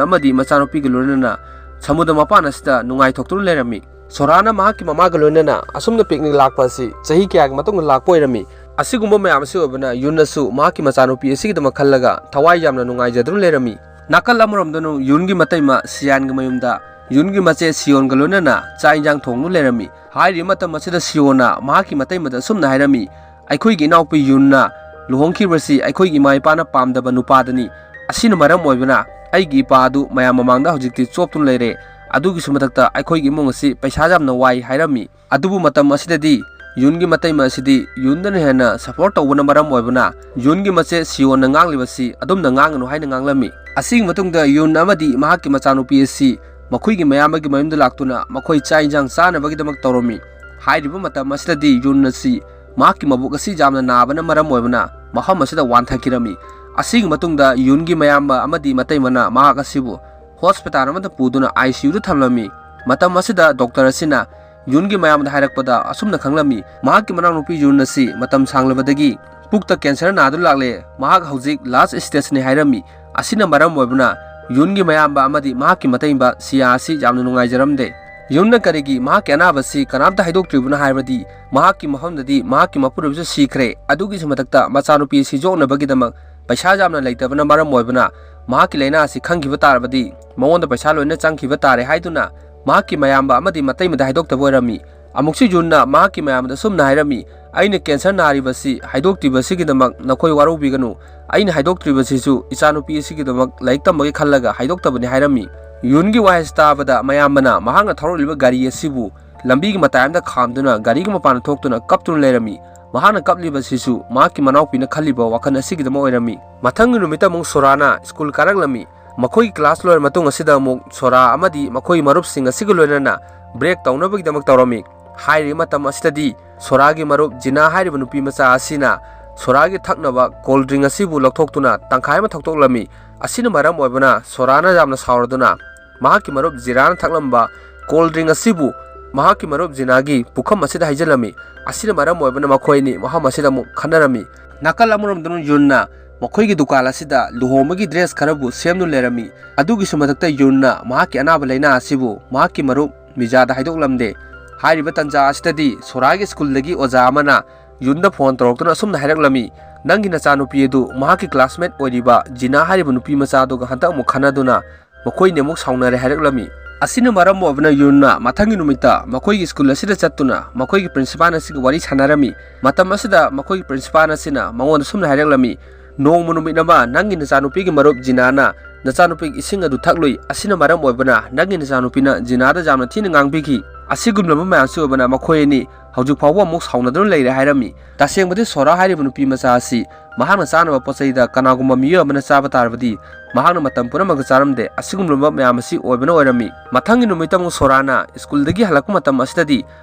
ꯑꯃꯗꯤ ꯃꯆꯥꯅꯨꯄꯤꯒ ꯂꯣꯏꯅꯅ ꯁꯃꯨꯗ꯭ꯔ ꯃꯄꯥꯟ ꯑꯁꯤꯗ ꯅꯨꯡꯉꯥꯏꯊꯣꯛꯇꯨꯅ ꯂꯩꯔꯝꯃꯤ꯫ ꯁꯣꯔꯥꯅ ꯃꯍꯥꯛꯀꯤ ꯃꯃꯥꯒ ꯂꯣꯏꯅꯅ ꯑꯁꯨꯝꯅ picnic ꯂꯥꯛꯄ ꯑꯁꯤ ꯆꯍꯤ ꯀꯌꯥꯒꯤ ꯃꯇꯨꯡꯗ ꯂꯥꯛꯄ ꯑꯣꯏꯔꯝꯃꯤ꯫ ꯑꯁꯤꯒꯨꯝꯕ ꯃꯌꯥꯝ ꯑꯁꯤ ꯑꯣꯏꯕꯅ ꯌꯨꯟꯅꯁꯨ ꯃꯍꯥꯛꯀꯤ ꯃꯆꯥꯅꯨꯄꯤ ꯑꯁꯤꯒꯤꯗꯃꯛ ꯈꯜꯂꯒ ꯊꯋꯥꯏ ꯌꯥꯝꯅ ꯅꯨꯡꯉꯥꯏꯖꯗꯨꯅ ꯂꯩꯔꯝꯃꯤ꯫ ꯅꯥꯀꯜ ꯑꯃꯔꯣꯝꯗꯅ ꯌꯨꯟꯒꯤ ꯃꯇꯩꯃ ꯁꯤꯌꯥꯟꯒꯤ ꯃꯌꯨꯝꯗ ꯌꯨꯟꯒꯤ ꯃꯆꯦ ꯁꯤꯌꯣꯟꯒ ꯂꯣꯏꯅꯅ ꯆꯥꯛ ꯏꯟꯁꯥꯡ ꯊꯣꯡꯗꯨꯅ ꯂꯩꯔꯝꯃꯤ꯫ ꯍꯥꯏꯔꯤꯕ ꯃꯇꯝ ꯑꯁꯤꯗ ꯁꯤꯌꯣꯟꯅ ꯃꯍꯥꯛꯀꯤ ꯃꯇꯩꯃꯗ ꯑꯁꯨꯝꯅ ꯍꯥꯏꯔꯝꯃꯤ, "ꯑꯩꯈꯣꯏꯒꯤ ꯏꯅꯥꯎꯄꯤ ꯌꯨꯟꯅ ꯂꯨꯍꯣꯡꯈꯤꯕꯁꯤ ꯑꯩꯈꯣꯏꯒꯤ ꯏꯃꯥ ꯏꯄꯥꯅ ꯄꯥꯝꯗꯕ ꯅꯨꯄꯥꯗꯅꯤ꯫ ꯑꯁꯤꯅ ꯃꯔꯝ ꯑꯣꯏꯕꯅ ꯑꯩꯒꯤ ꯏꯄꯥ ꯑꯗꯨ ꯃꯌꯥꯝ ꯃꯃꯥꯡꯗ ꯍꯧꯖꯤꯛꯇꯤ ꯆꯣꯞꯇꯨꯅ ꯂꯩꯔꯦ꯫ ꯑꯗꯨꯒꯤꯁꯨ ꯃꯊꯛꯇ ꯑꯩꯈꯣꯏꯒꯤ ꯏꯃꯨꯡ ꯑꯁꯤ ꯄꯩꯁꯥ ꯌꯥꯝꯅ ꯋꯥꯏ" ꯍꯥꯏꯔꯝꯃꯤ꯫ ꯑꯗꯨꯕꯨ ꯃꯇꯝ ꯑꯁꯤꯗꯗꯤ ꯌꯨꯟꯒꯤ ꯃꯇꯩꯃ ꯑꯁꯤꯗꯤ ꯌꯨꯟꯗꯅ ꯍꯦꯟꯅ support ꯇꯧꯕꯅ ꯃꯔꯝ ꯑꯣꯏꯕꯅ ꯌꯨꯟꯒꯤ ꯃꯆꯦ ꯁꯤꯌꯣꯟꯅ ꯉꯥꯡꯂꯤꯕꯁꯤ ꯑꯗꯨꯝꯅ ꯉꯥꯡꯒꯅꯨ ꯍꯥꯏꯅ ꯉꯥꯡꯂꯝꯃꯤ꯫ ꯑꯁꯤꯒꯤ ꯃꯇꯨꯡꯗ ꯌꯨꯟ ꯑꯃꯗꯤ ꯃꯍꯥꯛꯀꯤ ꯃꯆꯥꯅꯨꯄꯤ ꯑꯁꯤ ꯃꯈꯣꯏꯒꯤ ꯃꯌꯥꯝꯕꯒꯤ ꯃꯌꯨꯝꯗ ꯂꯥꯛꯇꯨꯅ ꯃꯈꯣꯏ ꯆꯥꯛ ꯏꯟꯁꯥꯡ ꯆꯥꯅꯕꯒꯤꯗꯃꯛ ꯇꯧꯔꯝꯃꯤ꯫ ꯍꯥꯏꯔꯤꯕ ꯃꯇꯝ ꯑꯁꯤꯗꯗꯤ ꯌꯨꯟ ꯑꯁꯤ ꯃꯍꯥꯛꯀꯤ ꯃꯕꯨꯛ ꯑꯁꯤ ꯌꯥꯝꯅ ꯅꯥꯕꯅ ꯃꯔꯝ ꯑꯣꯏꯕꯅ ꯃꯐꯝ ꯑꯁꯤꯗ ꯋꯥꯟꯊꯈꯤꯔꯝꯃꯤ꯫ ꯑꯁꯤꯒꯤ ꯃꯇꯨꯡꯗ ꯌꯨꯟꯒꯤ ꯃꯌꯥꯝꯕ ꯑꯃꯗꯤ ꯃꯇꯩꯃꯅ ꯃꯍꯥꯛ ꯑꯁꯤꯕꯨ hospital ꯑꯃꯗ ꯄꯨꯗꯨꯅ ICUꯗ ꯊꯝꯂꯝꯃꯤ꯫ ꯃꯇꯝ ꯑꯁꯤꯗ doctor ꯑꯁꯤꯅ ꯌꯨꯟꯒꯤ ꯃꯌꯥꯝꯕꯗ ꯍꯥꯏꯔꯛꯄꯗ ꯑꯁꯨꯝꯅ ꯈꯪꯂꯝꯃꯤ, ꯃꯍꯥꯛꯀꯤ ꯃꯅꯥꯎꯅꯨꯄꯤ ꯌꯨꯟ ꯑꯁꯤ ꯃꯇꯝ ꯁꯥꯡꯂꯕꯗꯒꯤ ꯄꯨꯛꯇ ꯀꯦꯟꯁꯔ ꯅꯥꯗꯨꯅ ꯂꯥꯛꯂꯦ꯫ ꯃꯍꯥꯛ ꯍꯧꯖꯤꯛ ꯂꯥꯁ ꯁ꯭ꯇꯦꯖꯅꯤ ꯍꯥꯏꯔꯝꯃꯤ꯫ ꯑꯁꯤꯅ ꯃꯔꯝ ꯑꯣꯏꯕꯅ ꯌꯨꯟꯒꯤ ꯃꯌꯥꯝꯕ ꯑꯃꯗꯤ ꯃꯍꯥꯛꯀꯤ ꯃꯇꯩꯕ ꯁꯤꯌꯥ ꯑꯁꯤ ꯌꯥꯝꯅ ꯅꯨꯡꯉꯥꯏꯖꯔꯝꯗꯦ꯫ ꯌꯨꯟꯅ ꯀꯔꯤꯒꯤ ꯃꯍꯥꯛꯀꯤ ꯑꯅꯥꯕꯁꯤ ꯀꯅꯥꯝꯇ ꯍꯥꯏꯗꯣꯛꯇ꯭ꯔꯤꯕꯅꯣ ꯍꯥꯏꯕꯗꯤ, ꯃꯍꯥꯛꯀꯤ ꯃꯐꯝꯗꯗꯤ ꯃꯍꯥꯛꯀꯤ ꯃꯄꯨꯔꯣꯏꯕꯁꯨ ꯁꯤꯈ꯭ꯔꯦ꯫ ꯑꯗꯨꯒꯤꯁꯨ ꯃꯊꯛꯇ ꯃꯆꯥꯅꯨꯄꯤ ꯑꯁꯤ ꯌꯣꯛꯅꯕꯒꯤꯗꯃꯛ ꯄꯩꯁꯥ ꯌꯥꯝꯅ ꯂꯩꯇꯕꯅ ꯃꯔꯝ ꯑꯣꯏꯕꯅ ꯃꯍꯥꯛꯀꯤ ꯂꯥꯏꯅꯥ ꯑꯁꯤ ꯈꯪꯈꯤꯕ ꯇꯥꯔꯕꯗꯤ ꯃꯉꯣꯟꯗ ꯄꯩꯁꯥ ꯂꯣꯏꯅ ꯆꯪꯈꯤꯕ ꯇꯥꯔꯦ ꯍꯥꯏꯗꯨꯅ ꯃꯍꯥꯛꯀꯤ ꯃꯌꯥꯝꯕ ꯑꯃꯗꯤ ꯃꯇꯩꯃꯗ ꯍꯥꯏꯗꯣꯛꯇꯕ ꯑꯣꯏꯔꯝꯃꯤ꯫ ꯑꯃꯨꯛꯁꯨ ꯌꯨꯟꯅ ꯃꯍꯥꯛꯀꯤ ꯃꯌꯥꯝꯕꯗ ꯑꯁꯨꯝꯅ ꯍꯥꯏꯔꯝꯃꯤ, "ꯑꯩꯅ ꯀꯦꯟꯁꯔ ꯅꯥꯔꯤꯕꯁꯤ ꯍꯥꯏꯗꯣꯛꯇ꯭ꯔꯤꯕꯁꯤꯒꯤꯗꯃꯛ ꯅꯈꯣꯏ ꯋꯥꯔꯧꯕꯤꯒꯅꯨ꯫ ꯑꯩꯅ ꯍꯥꯏꯗꯣꯛꯇ꯭ꯔꯤꯕꯁꯤꯁꯨ ꯏꯆꯥꯅꯨꯄꯤ ꯑꯁꯤꯒꯤꯗꯃꯛ ꯂꯥꯏꯔꯤꯛ ꯇꯝꯕꯒꯤ ꯈꯜꯂꯒ ꯍꯥꯏꯗꯣꯛꯇꯕꯅꯤ" ꯍꯥꯏꯔꯝꯃꯤ꯫ ꯌꯨꯟꯒꯤ ꯋꯥꯍꯩꯁꯤ ꯇꯥꯕꯗ ꯃꯌꯥꯝꯕꯅ ꯃꯍꯥꯛꯅ ꯊꯧꯔꯛꯂꯤꯕ ꯒꯥꯔꯤ ꯑꯁꯤꯕꯨ ꯂꯝꯕꯤꯒꯤ ꯃꯇꯥꯏ ꯑꯃꯗ ꯈꯥꯝꯗꯨꯅ ꯒꯥꯔꯤꯒꯤ ꯃꯄꯥꯟꯗ ꯊꯣꯛꯇꯨꯅ ꯀꯞꯇꯨꯅ ꯂꯩꯔꯝꯃꯤ꯫ ꯃꯍꯥꯛꯅ ꯀꯞꯂꯤꯕꯁꯤꯁꯨ ꯃꯍꯥꯛꯀꯤ ꯃꯅꯥꯎꯄꯤꯅ ꯈꯜꯂꯤꯕ ꯋꯥꯈꯜ ꯑꯁꯤꯒꯤꯗꯃꯛ ꯑꯣꯏꯔꯝꯃꯤ꯫ ꯃꯊꯪꯒꯤ ꯅꯨꯃꯤꯠꯇ ꯑꯃꯨꯛ ꯁꯣꯔꯥꯅ ꯁ꯭ꯀꯨꯜ ꯀꯥꯔꯛꯂꯝꯃꯤ꯫ ꯃꯈꯣꯏꯒꯤ ꯀ꯭ꯂꯥꯁ ꯂꯣꯏꯔ ꯃꯇꯨꯡ ꯑꯁꯤꯗ ꯑꯃꯨꯛ ꯁꯣꯔꯥ ꯑꯃꯗꯤ ꯃꯈꯣꯏꯒꯤ ꯃꯔꯨꯞꯁꯤꯡ ꯑꯁꯤꯒ ꯂꯣꯏꯅꯅ ꯕ꯭ꯔꯦꯛ ꯇꯧꯅꯕꯒꯤꯗꯃꯛ ꯇꯧꯔꯝꯃꯤ꯫ ꯍꯥꯏꯔꯤꯕ ꯃꯇꯝ ꯑꯁꯤꯗꯗꯤ ꯁꯣꯔꯥꯒꯤ ꯃꯔꯨꯞ ꯖꯤꯅꯥ ꯍꯥꯏꯔꯤꯕ ꯅꯨꯄꯤ ꯃꯆꯥ ꯑꯁꯤꯅ ꯁꯣꯔꯥꯒꯤ ꯊꯛꯅꯕ ꯀꯣꯜ ꯗ꯭ꯔꯤꯡ ꯑꯁꯤꯕꯨ ꯂꯧꯊꯣꯛꯇꯨꯅ ꯇꯪꯈꯥꯏ ꯑꯃ ꯊꯛꯇꯣꯛꯂꯝꯃꯤ꯫ ꯑꯁꯤꯅ ꯃꯔꯝ ꯑꯣꯏꯕꯅ ꯁꯣꯔꯥꯅ ꯌꯥꯝꯅ ꯁꯥꯎꯔꯗꯨꯅ ꯃꯍꯥꯛꯀꯤ ꯃꯔꯨꯞ ꯖꯤꯅꯥꯅ ꯊꯛꯂꯝꯕ ꯀꯣꯜ ꯗ꯭ꯔꯤꯡ ꯑꯁꯤꯕꯨ ꯃꯍꯥꯛꯀꯤ ꯃꯔꯨꯞ ꯖꯤꯅꯥꯒꯤ ꯄꯨꯈꯝ ꯑꯁꯤꯗ ꯍꯩꯖꯤꯜꯂꯝꯃꯤ꯫ ꯑꯁꯤꯅ ꯃꯔꯝ ꯑꯣꯏꯕꯅ ꯃꯈꯣꯏ ꯑꯅꯤ ꯃꯐꯝ ꯑꯁꯤꯗ ꯑꯃꯨꯛ ꯈꯠꯅꯔꯝꯃꯤ꯫ ꯅꯥꯀꯜ ꯑꯃꯔꯣꯝꯗꯅ ꯌꯨꯟꯅ ꯃꯈꯣꯏꯒꯤ ꯗꯨꯀꯥꯟ ꯑꯁꯤꯗ ꯂꯨꯍꯣꯡꯕꯒꯤ ꯗ꯭ꯔꯦꯁ ꯈꯔꯕꯨ ꯁꯦꯝꯗꯨꯅ ꯂꯩꯔꯝꯃꯤ꯫ ꯑꯗꯨꯒꯤꯁꯨ ꯃꯊꯛꯇ ꯌꯨꯟꯅ ꯃꯍꯥꯛꯀꯤ ꯑꯅꯥꯕ ꯂꯥꯏꯅꯥ ꯑꯁꯤꯕꯨ ꯃꯍꯥꯛꯀꯤ ꯃꯔꯨꯞ ꯃꯤꯖꯥꯗ ꯍꯥꯏꯗꯣꯛꯂꯝꯗꯦ꯫ ꯍꯥꯏꯔꯤꯕ ꯇꯟꯖꯥ ꯑꯁꯤꯗꯗꯤ ꯁꯣꯔꯥꯒꯤ ꯁ꯭ꯀꯨꯜꯗꯒꯤ ꯑꯣꯖꯥ ꯑꯃꯅ ꯌꯨꯟꯗ ꯐꯣꯟ ꯇꯧꯔꯛꯇꯨꯅ ꯑꯁꯨꯝꯅ ꯍꯥꯏꯔꯛꯂꯝꯃꯤ, "ꯅꯪꯒꯤ ꯅꯆꯥꯅꯨꯄꯤ ꯑꯗꯨ ꯃꯍꯥꯛꯀꯤ ꯀ꯭ꯂꯥꯁꯃꯦꯠ ꯑꯣꯏꯔꯤꯕ ꯖꯤꯅꯥ ꯍꯥꯏꯔꯤꯕ ꯅꯨꯄꯤ ꯃꯆꯥ ꯑꯗꯨꯒ ꯍꯟꯗꯛ ꯑꯃꯨꯛ ꯈꯠꯅꯗꯨꯅ ꯃꯈꯣꯏꯅꯤ ꯑꯃꯨꯛ ꯁꯥꯎꯅꯔꯦ" ꯍꯥꯏꯔꯛꯂꯝꯃꯤ꯫ ꯑꯁꯤꯅ ꯃꯔꯝ ꯑꯣꯏꯕꯅ ꯌꯨꯟꯅ ꯃꯊꯪꯒꯤ ꯅꯨꯃꯤꯠꯇ ꯃꯈꯣꯏꯒꯤ ꯁ꯭ꯀꯨꯜ ꯑꯁꯤꯗ ꯆꯠꯇꯨꯅ ꯃꯈꯣꯏꯒꯤ ꯄ꯭ꯔꯤꯟꯁꯤꯄꯥꯜ ꯑꯁꯤꯒ ꯋꯥꯔꯤ ꯁꯥꯟꯅꯔꯝꯃꯤ꯫ ꯃꯇꯝ ꯑꯁꯤꯗ ꯃꯈꯣꯏꯒꯤ ꯄ꯭ꯔꯤꯟꯁꯤꯄꯥꯜ ꯑꯁꯤꯅ ꯃꯉꯣꯟꯗ ꯁꯨꯝꯅ ꯍꯥꯏꯔꯛꯂꯝꯃꯤ, "ꯅꯣꯡꯃ ꯅꯨꯃꯤꯠ ꯑꯃ ꯅꯪꯒꯤ ꯅꯆꯥꯅꯨꯄꯤꯒꯤ ꯃꯔꯨꯞ ꯖꯤꯅꯥꯅ ꯅꯆꯥꯅꯨꯄꯤꯒꯤ ꯏꯁꯤꯡ ꯑꯗꯨ ꯊꯛꯂꯨꯏ꯫ ꯑꯁꯤꯅ ꯃꯔꯝ ꯑꯣꯏꯕꯅ ꯅꯪꯒꯤ ꯅꯆꯥꯅꯨꯄꯤꯅ ꯖꯤꯅꯥꯗ ꯌꯥꯝꯅ ꯊꯤꯅ ꯉꯥꯡꯕꯤꯈꯤ꯫ ꯑꯁꯤꯒꯨꯝꯂꯕ ꯃꯌꯥꯝꯁꯤ ꯑꯣꯏꯕꯅ ꯃꯈꯣꯏ ꯑꯅꯤ ꯍꯧꯖꯤꯛ ꯐꯥꯎꯕ ꯑꯃꯨꯛ ꯁꯥꯎꯅꯗꯨꯅ ꯂꯩꯔꯦ" ꯍꯥꯏꯔꯝꯃꯤ꯫ ꯇꯁꯦꯡꯕꯗꯤ ꯁꯣꯔꯥ ꯍꯥꯏꯔꯤꯕ ꯅꯨꯄꯤ ꯃꯆꯥ ꯑꯁꯤ ꯃꯍꯥꯛꯅ ꯆꯥꯅꯕ ꯄꯣꯠ ꯆꯩꯗ ꯀꯅꯥꯒꯨꯝꯕ ꯃꯤꯑꯣꯏ ꯑꯃꯅ ꯆꯥꯕ ꯇꯥꯔꯕꯗꯤ ꯃꯍꯥꯛꯅ ꯃꯇꯝ ꯄꯨꯝꯅꯃꯛꯇ ꯆꯥꯔꯝꯗꯦ꯫ ꯑꯁꯤꯒꯨꯝꯂꯕ ꯃꯌꯥꯝ ꯑꯁꯤ ꯑꯣꯏꯕꯅ ꯑꯣꯏꯔꯝꯃꯤ꯫ ꯃꯊꯪꯒꯤ ꯅꯨꯃꯤꯠꯇ ꯑꯃꯨꯛ ꯁꯣꯔꯥꯅ ꯁ꯭ꯀꯨꯜꯗꯒꯤ ꯍꯜꯂꯛꯄ ꯃꯇꯝ ꯑꯁꯤꯗꯗꯤ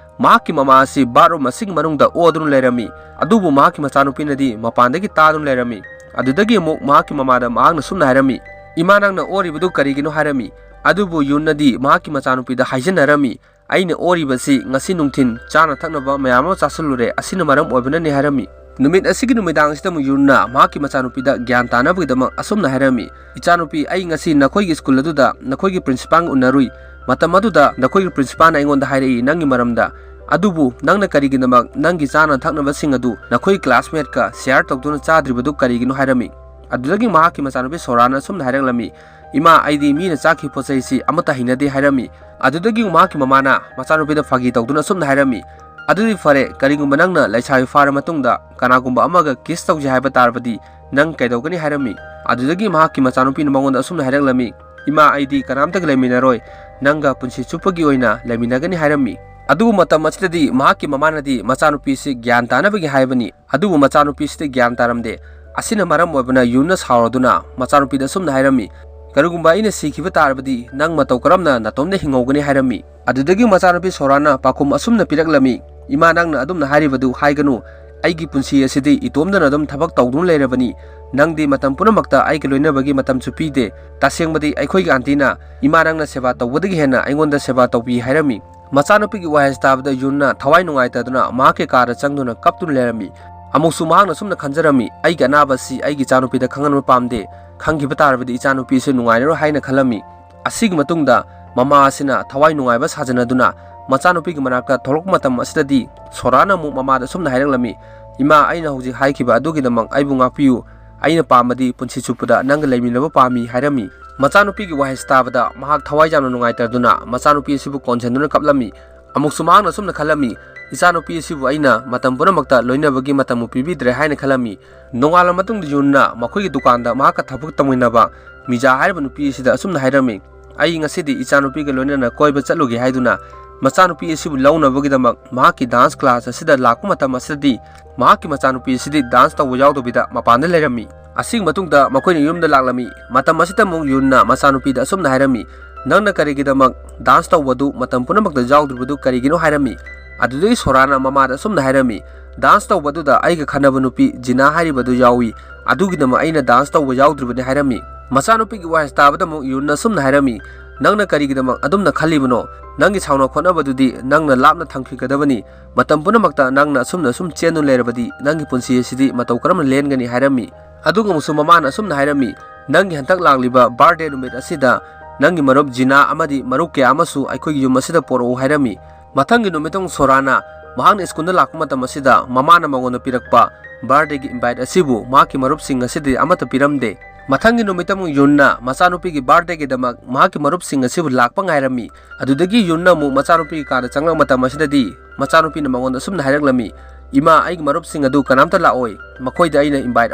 ꯃꯍꯥꯛꯀꯤ ꯃꯃꯥ ꯑꯁꯤ ꯕꯥꯠꯔꯨꯝ ꯑꯁꯤꯒꯤ ꯃꯅꯨꯡꯗ ꯑꯣꯗꯨꯅ ꯂꯩꯔꯝꯃꯤ꯫ ꯑꯗꯨꯕꯨ ꯃꯍꯥꯛꯀꯤ ꯃꯆꯥꯅꯨꯄꯤꯅꯗꯤ ꯃꯄꯥꯟꯗꯒꯤ ꯇꯥꯗꯨꯅ ꯂꯩꯔꯝꯃꯤ꯫ ꯑꯗꯨꯗꯒꯤ ꯑꯃꯨꯛ ꯃꯍꯥꯛꯀꯤ ꯃꯃꯥꯗ ꯃꯍꯥꯛꯅ ꯁꯨꯝꯅ ꯍꯥꯏꯔꯝꯃꯤ, "ꯏꯃꯥ, ꯅꯪꯅ ꯑꯣꯔꯤꯕꯗꯨ ꯀꯔꯤꯒꯤꯅꯣ?" ꯍꯥꯏꯔꯝꯃꯤ꯫ ꯑꯗꯨꯕꯨ ꯌꯨꯟꯅꯗꯤ ꯃꯍꯥꯛꯀꯤ ꯃꯆꯥꯅꯨꯄꯤꯗ ꯍꯥꯏꯖꯤꯟꯅꯔꯝꯃꯤ, "ꯑꯩꯅ ꯑꯣꯔꯤꯕꯁꯤ ꯉꯁꯤ ꯅꯨꯡꯊꯤꯟ ꯆꯥꯅ ꯊꯛꯅꯕ ꯃꯌꯥꯝ ꯑꯃ ꯆꯥꯁꯤꯜꯂꯨꯔꯦ, ꯑꯁꯤꯅ ꯃꯔꯝ ꯑꯣꯏꯕꯅꯅꯤ" ꯍꯥꯏꯔꯝꯃꯤ꯫ ꯅꯨꯃꯤꯠ ꯑꯁꯤꯒꯤ ꯅꯨꯃꯤꯗꯥꯡ ꯑꯁꯤꯗ ꯑꯃꯨꯛ ꯌꯨꯟꯅ ꯃꯍꯥꯛꯀꯤ ꯃꯆꯥꯅꯨꯄꯤꯗ ꯒ꯭ꯌꯥꯟ ꯇꯥꯅꯕꯒꯤꯗꯃꯛ ꯑꯁꯨꯝꯅ ꯍꯥꯏꯔꯝꯃꯤ, "ꯏꯆꯥꯅꯨꯄꯤ, ꯑꯩ ꯉꯁꯤ ꯅꯈꯣꯏꯒꯤ ꯁ꯭ꯀꯨꯜ ꯑꯗꯨꯗ ꯅꯈꯣꯏꯒꯤ ꯄ꯭ꯔꯤꯟꯁꯤꯄꯥꯜꯒ ꯎꯅꯔꯨꯏ꯫ ꯃꯇꯝ ꯑꯗꯨꯗ ꯅꯈꯣꯏꯒꯤ ꯄ꯭ꯔꯤꯟꯁꯤꯄꯥꯜꯅ ꯑꯩꯉꯣꯟꯗ ꯍꯥꯏꯔꯛꯏ ꯅꯪꯒꯤ ꯃꯔꯝꯗ꯫ ꯑꯗꯨꯕꯨ ꯅꯪꯅ ꯀꯔꯤꯒꯤꯗꯃꯛ ꯅꯪꯒꯤ ꯆꯥꯅ ꯊꯛꯅꯕꯁꯤꯡ ꯑꯗꯨ ꯅꯈꯣꯏ ꯀ꯭ꯂꯥꯁꯃꯦꯠꯀ ꯁꯤꯌꯥꯔ ꯇꯧꯗꯨꯅ ꯆꯥꯗ꯭ꯔꯤꯕꯗꯨ ꯀꯔꯤꯒꯤꯅꯣ?" ꯍꯥꯏꯔꯝꯃꯤ꯫ ꯑꯗꯨꯗꯒꯤ ꯃꯍꯥꯛꯀꯤ ꯃꯆꯥꯅꯨꯄꯤ ꯁꯣꯔꯥꯅ ꯑꯁꯨꯝꯅ ꯍꯥꯏꯔꯛꯂꯝꯃꯤ, "ꯏꯃꯥ, ꯑꯩꯗꯤ ꯃꯤꯅ ꯆꯥꯈꯤꯕ ꯄꯣꯠ ꯆꯩꯁꯤ ꯑꯃꯠꯇ ꯍꯩꯅꯗꯦ" ꯍꯥꯏꯔꯝꯃꯤ꯫ ꯑꯗꯨꯗꯒꯤ ꯃꯍꯥꯛꯀꯤ ꯃꯃꯥꯅ ꯃꯆꯥꯅꯨꯄꯤꯗ ꯐꯥꯒꯤ ꯇꯧꯗꯨꯅ ꯑꯁꯨꯝꯅ ꯍꯥꯏꯔꯝꯃꯤ, "ꯑꯗꯨꯗꯤ ꯐꯔꯦ, ꯀꯔꯤꯒꯨꯝꯕ ꯅꯪꯅ ꯂꯩꯁꯥꯕꯤ ꯐꯥꯔ ꯃꯇꯨꯡꯗ ꯀꯅꯥꯒꯨꯝꯕ ꯑꯃꯒ ꯀꯤꯁ ꯇꯧꯁꯦ ꯍꯥꯏꯕ ꯇꯥꯔꯕꯗꯤ ꯅꯪ ꯀꯩꯗꯧꯒꯅꯤ?" ꯍꯥꯏꯔꯝꯃꯤ꯫ ꯑꯗꯨꯗꯒꯤ ꯃꯍꯥꯛꯀꯤ ꯃꯆꯥꯅꯨꯄꯤꯅ ꯃꯉꯣꯟꯗ ꯑꯁꯨꯝꯅ ꯍꯥꯏꯔꯛꯂꯝꯃꯤ, "ꯏꯃꯥ, ꯑꯩꯗꯤ ꯀꯅꯥꯝꯇꯒ ꯂꯩꯃꯤꯟꯅꯔꯣꯏ, ꯅꯪꯒ ꯄꯨꯟꯁꯤ ꯆꯨꯞꯄꯒꯤ ꯑꯣꯏꯅ ꯂꯩꯃꯤꯟꯅꯒꯅꯤ" ꯍꯥꯏꯔꯝꯃꯤ꯫ ꯑꯗꯨꯕꯨ ꯃꯇꯝ ꯑꯁꯤꯗꯗꯤ ꯃꯍꯥꯛꯀꯤ ꯃꯃꯥꯅꯗꯤ ꯃꯆꯥꯅꯨꯄꯤꯁꯤ ꯒ꯭ꯌꯥꯟ ꯇꯥꯅꯕꯒꯤ ꯍꯥꯏꯕꯅꯤ, ꯑꯗꯨꯕꯨ ꯃꯆꯥꯅꯨꯄꯤꯁꯤꯗ ꯒ꯭ꯌꯥꯟ ꯇꯥꯔꯝꯗꯦ꯫ ꯑꯁꯤꯅ ꯃꯔꯝ ꯑꯣꯏꯕꯅ ꯌꯨꯟꯅ ꯁꯥꯎꯔꯗꯨꯅ ꯃꯆꯥꯅꯨꯄꯤꯗ ꯑꯁꯨꯝꯅ ꯍꯥꯏꯔꯝꯃꯤ, "ꯀꯔꯤꯒꯨꯝꯕ ꯑꯩꯅ ꯁꯤꯈꯤꯕ ꯇꯥꯔꯕꯗꯤ ꯅꯪ ꯃꯇꯧ ꯀꯔꯝꯅ ꯅꯇꯣꯝꯗ ꯍꯤꯡꯍꯧꯒꯅꯤ?" ꯍꯥꯏꯔꯝꯃꯤ꯫ ꯑꯗꯨꯗꯒꯤ ꯃꯆꯥꯅꯨꯄꯤ ꯁꯣꯔꯥꯅ ꯄꯥꯎꯈꯨꯝ ꯑꯁꯨꯝꯅ ꯄꯤꯔꯛꯂꯝꯃꯤ, "ꯏꯃꯥ, ꯅꯪꯅ ꯑꯗꯨꯝꯅ ꯍꯥꯏꯔꯤꯕꯗꯨ ꯍꯥꯏꯒꯅꯨ꯫ ꯑꯩꯒꯤ ꯄꯨꯟꯁꯤ ꯑꯁꯤꯗꯤ ꯏꯇꯣꯝꯗꯅ ꯑꯗꯨꯝ ꯊꯕꯛ ꯇꯧꯗꯨꯅ ꯂꯩꯔꯕꯅꯤ꯫ ꯅꯪꯗꯤ ꯃꯇꯝ ꯄꯨꯝꯅꯃꯛꯇ ꯑꯩꯒ ꯂꯣꯏꯅꯕꯒꯤ ꯃꯇꯝꯁꯨ ꯄꯤꯗꯦ꯫ ꯇꯁꯦꯡꯕꯗꯤ ꯑꯩꯈꯣꯏꯒꯤ ꯑꯥꯟꯇꯤꯅ ꯏꯃꯥ ꯅꯪꯅ ꯁꯦꯕꯥ ꯇꯧꯕꯗꯒꯤ ꯍꯦꯟꯅ ꯑꯩꯉꯣꯟꯗ ꯁꯦꯕꯥ ꯇꯧꯕꯤ" ꯍꯥꯏꯔꯝꯃꯤ꯫ ꯃꯆꯥꯅꯨꯄꯤꯒꯤ ꯋꯥꯍꯩ ꯑꯁꯤ ꯇꯥꯕꯗ ꯌꯨꯟꯅ ꯊꯋꯥꯏ ꯅꯨꯡꯉꯥꯏꯇꯗꯨꯅ ꯃꯍꯥꯛꯀꯤ ꯀꯥꯗ ꯆꯪꯗꯨꯅ ꯀꯞꯇꯨꯅ ꯂꯩꯔꯝꯃꯤ꯫ ꯑꯃꯨꯛꯁꯨ ꯃꯍꯥꯛꯅ ꯁꯨꯝꯅ ꯈꯟꯖꯔꯝꯃꯤ, "ꯑꯩꯒꯤ ꯑꯅꯥꯕ ꯑꯁꯤ ꯑꯩꯒꯤ ꯏꯆꯥꯅꯨꯄꯤꯗ ꯈꯪꯍꯟꯕ ꯄꯥꯝꯗꯦ꯫ ꯈꯪꯈꯤꯕ ꯇꯥꯔꯕꯗꯤ ꯏꯆꯥꯅꯨꯄꯤ ꯑꯁꯤ ꯅꯨꯡꯉꯥꯏꯔꯔꯣꯏ" ꯍꯥꯏꯅ ꯈꯜꯂꯝꯃꯤ꯫ ꯑꯁꯤꯒꯤ ꯃꯇꯨꯡꯗ ꯃꯃꯥ ꯑꯁꯤꯅ ꯊꯋꯥꯏ ꯅꯨꯡꯉꯥꯏꯕ ꯁꯥꯖꯅꯗꯨꯅ ꯃꯆꯥꯅꯨꯄꯤꯒꯤ ꯃꯅꯥꯛꯇ ꯊꯣꯛꯂꯛꯄ ꯃꯇꯝ ꯑꯁꯤꯗꯗꯤ ꯁꯣꯔꯥꯅ ꯑꯃꯨꯛ ꯃꯃꯥꯗ ꯑꯁꯨꯝꯅ ꯍꯥꯏꯔꯛꯂꯝꯃꯤ, "ꯏꯃꯥ, ꯑꯩꯅ ꯍꯧꯖꯤꯛ ꯍꯥꯏꯈꯤꯕ ꯑꯗꯨꯒꯤꯗꯃꯛ ꯑꯩꯕꯨ ꯉꯥꯛꯄꯤꯌꯨ꯫ ꯑꯩꯅ ꯄꯥꯝꯕꯗꯤ ꯄꯨꯟꯁꯤ ꯆꯨꯞꯄꯗ ꯅꯪꯒ ꯂꯩꯃꯤꯟꯅꯕ ꯄꯥꯝꯃꯤ" ꯍꯥꯏꯔꯝꯃꯤ꯫ ꯃꯆꯥꯅꯨꯄꯤꯒꯤ ꯋꯥꯍꯩꯁꯤ ꯇꯥꯕꯗ ꯃꯍꯥꯛ ꯊꯋꯥꯏ ꯌꯥꯝꯅ ꯅꯨꯡꯉꯥꯏꯇꯗꯨꯅ ꯃꯆꯥꯅꯨꯄꯤ ꯑꯁꯤꯕꯨ ꯀꯣꯟꯁꯤꯟꯗꯨꯅ ꯀꯞꯂꯝꯃꯤ꯫ ꯑꯃꯨꯛꯁꯨ ꯃꯍꯥꯛꯅ ꯑꯁꯨꯝꯅ ꯈꯜꯂꯝꯃꯤ, "ꯏꯆꯥꯅꯨꯄꯤ ꯑꯁꯤꯕꯨ ꯑꯩꯅ ꯃꯇꯝ ꯄꯨꯝꯅꯃꯛꯇ ꯂꯣꯏꯅꯕꯒꯤ ꯃꯇꯝꯕꯨ ꯄꯤꯕꯤꯗ꯭ꯔꯦ" ꯍꯥꯏꯅ ꯈꯜꯂꯝꯃꯤ꯫ ꯅꯣꯡꯉꯥꯜꯂ ꯃꯇꯨꯡꯗ ꯌꯨꯟꯅ ꯃꯈꯣꯏꯒꯤ ꯗꯨꯀꯥꯟꯗ ꯃꯍꯥꯛꯀ ꯊꯕꯛ ꯇꯧꯃꯤꯟꯅꯕ ꯃꯤꯖꯥ ꯍꯥꯏꯔꯤꯕ ꯅꯨꯄꯤ ꯑꯁꯤꯗ ꯑꯁꯨꯝꯅ ꯍꯥꯏꯔꯝꯃꯤ, "ꯑꯩ ꯉꯁꯤꯗꯤ ꯏꯆꯥꯅꯨꯄꯤꯒ ꯂꯣꯏꯅꯅ ꯀꯣꯏꯕ ꯆꯠꯂꯨꯒꯦ" ꯍꯥꯏꯗꯨꯅ ꯃꯆꯥꯅꯨꯄꯤ ꯑꯁꯤꯕꯨ ꯂꯧꯅꯕꯒꯤꯗꯃꯛ ꯃꯍꯥꯛꯀꯤ ꯗꯥꯟꯁ ꯀ꯭ꯂꯥꯁ ꯑꯁꯤꯗ ꯂꯥꯛꯄ ꯃꯇꯝ ꯑꯁꯤꯗꯗꯤ ꯃꯍꯥꯛꯀꯤ ꯃꯆꯥꯅꯨꯄꯤ ꯑꯁꯤꯗꯤ ꯗꯥꯟꯁ ꯇꯧꯕ ꯌꯥꯎꯗꯕꯤꯗ ꯃꯄꯥꯟꯗ ꯂꯩꯔꯝꯃꯤ꯫ ꯑꯁꯤꯒꯤ ꯃꯇꯨꯡꯗ ꯃꯈꯣꯏꯅ ꯌꯨꯝꯗ ꯂꯥꯛꯂꯝꯃꯤ꯫ ꯃꯇꯝ ꯑꯁꯤꯗ ꯑꯃꯨꯛ ꯌꯨꯟꯅ ꯃꯆꯥꯅꯨꯄꯤꯗ ꯑꯁꯨꯝꯅ ꯍꯥꯏꯔꯝꯃꯤ, "ꯅꯪꯅ ꯀꯔꯤꯒꯤꯗꯃꯛ ꯗꯥꯟꯁ ꯇꯧꯕꯗꯨ ꯃꯇꯝ ꯄꯨꯝꯅꯃꯛꯇ ꯌꯥꯎꯗ꯭ꯔꯤꯕꯗꯨ ꯀꯔꯤꯒꯤꯅꯣ?" ꯍꯥꯏꯔꯝꯃꯤ꯫ ꯑꯗꯨꯗꯒꯤ ꯁꯣꯔꯥꯅ ꯃꯃꯥꯗ ꯑꯁꯨꯝꯅ ꯍꯥꯏꯔꯝꯃꯤ, "ꯗꯥꯟꯁ ꯇꯧꯕꯗꯨꯗ ꯑꯩꯒ ꯈꯟꯅꯕ ꯅꯨꯄꯤ ꯖꯤꯅꯥ ꯍꯥꯏꯔꯤꯕꯗꯨ ꯌꯥꯎꯏ, ꯑꯗꯨꯒꯤꯗꯃꯛ ꯑꯩꯅ ꯗꯥꯟꯁ ꯇꯧꯕ ꯌꯥꯎꯗ꯭ꯔꯤꯕꯅꯤ" ꯍꯥꯏꯔꯝꯃꯤ꯫ ꯃꯆꯥꯅꯨꯄꯤꯒꯤ ꯋꯥꯍꯩ ꯇꯥꯕꯗ ꯑꯃꯨꯛ ꯌꯨꯟꯅ ꯑꯁꯨꯝꯅ ꯍꯥꯏꯔꯝꯃꯤ, "ꯅꯪꯅ ꯀꯔꯤꯒꯤꯗꯃꯛ ꯑꯗꯨꯝꯅ ꯈꯜꯂꯤꯕꯅꯣ? ꯅꯪꯒꯤ ꯁꯥꯎꯅ ꯈꯣꯠꯅꯕꯗꯨꯗꯤ ꯅꯪꯅ ꯂꯥꯞꯅ ꯊꯝꯈꯤꯒꯗꯕꯅꯤ꯫ ꯃꯇꯝ ꯄꯨꯝꯅꯃꯛꯇ ꯅꯪꯅ ꯑꯁꯨꯝꯅ ꯁꯨꯝ ꯆꯦꯟꯗꯨꯅ ꯂꯩꯔꯕꯗꯤ ꯅꯪꯒꯤ ꯄꯨꯟꯁꯤ ꯑꯁꯤꯗꯤ ꯃꯇꯧ ꯀꯔꯝꯅ ꯂꯦꯟꯒꯅꯤ?" ꯍꯥꯏꯔꯝꯃꯤ꯫ ꯑꯗꯨꯒ ꯑꯃꯨꯛꯁꯨ ꯃꯃꯥꯅ ꯑꯁꯨꯝꯅ ꯍꯥꯏꯔꯝꯃꯤ, "ꯅꯪꯒꯤ ꯍꯟꯗꯛ ꯂꯥꯛꯂꯤꯕ birthday ꯅꯨꯃꯤꯠ ꯑꯁꯤꯗ ꯅꯪꯒꯤ ꯃꯔꯨꯞ ꯖꯤꯅꯥ ꯑꯃꯗꯤ ꯃꯔꯨꯞ ꯀꯌꯥ ꯑꯃꯁꯨ ꯑꯩꯈꯣꯏꯒꯤ ꯌꯨꯝ ꯑꯁꯤꯗ ꯄꯣꯔꯛꯎ" ꯍꯥꯏꯔꯝꯃꯤ꯫ ꯃꯊꯪꯒꯤ ꯅꯨꯃꯤꯠꯇ ꯑꯃꯨꯛ ꯁꯣꯔꯥꯅ ꯃꯍꯥꯛꯅ ꯁ꯭ꯀꯨꯜꯗ ꯂꯥꯛꯄ ꯃꯇꯝ ꯑꯁꯤꯗ ꯃꯃꯥꯅ ꯃꯉꯣꯟꯗ ꯄꯤꯔꯛꯄ birthdayꯒꯤ invite ꯑꯁꯤꯕꯨ ꯃꯍꯥꯛꯀꯤ ꯃꯔꯨꯞꯁꯤꯡ ꯑꯁꯤꯗꯤ ꯑꯃꯠꯇ ꯄꯤꯔꯝꯗꯦ꯫ ꯃꯊꯪꯒꯤ ꯅꯨꯃꯤꯠꯇ ꯑꯃꯨꯛ ꯌꯨꯟꯅ ꯃꯆꯥꯅꯨꯄꯤꯒꯤ birthdayꯒꯤꯗꯃꯛ ꯃꯍꯥꯛꯀꯤ ꯃꯔꯨꯞꯁꯤꯡ ꯑꯁꯤꯕꯨ ꯂꯥꯛꯄ ꯉꯥꯏꯔꯝꯃꯤ꯫ ꯑꯗꯨꯗꯒꯤ ꯌꯨꯟꯅ ꯑꯃꯨꯛ ꯃꯆꯥꯅꯨꯄꯤꯒꯤ ꯀꯥꯗ ꯆꯪꯂꯛꯄ ꯃꯇꯝ ꯑꯁꯤꯗꯗꯤ ꯃꯆꯥꯅꯨꯄꯤꯅ ꯃꯉꯣꯟꯗ ꯑꯁꯨꯝꯅ ꯍꯥꯏꯔꯛꯂꯝꯃꯤ, "ꯏꯃꯥ, ꯑꯩꯒꯤ ꯃꯔꯨꯞꯁꯤꯡ ꯑꯗꯨ ꯀꯅꯥꯝꯇ ꯂꯥꯛꯑꯣꯏ, ꯃꯈꯣꯏꯗ ꯑꯩꯅ invite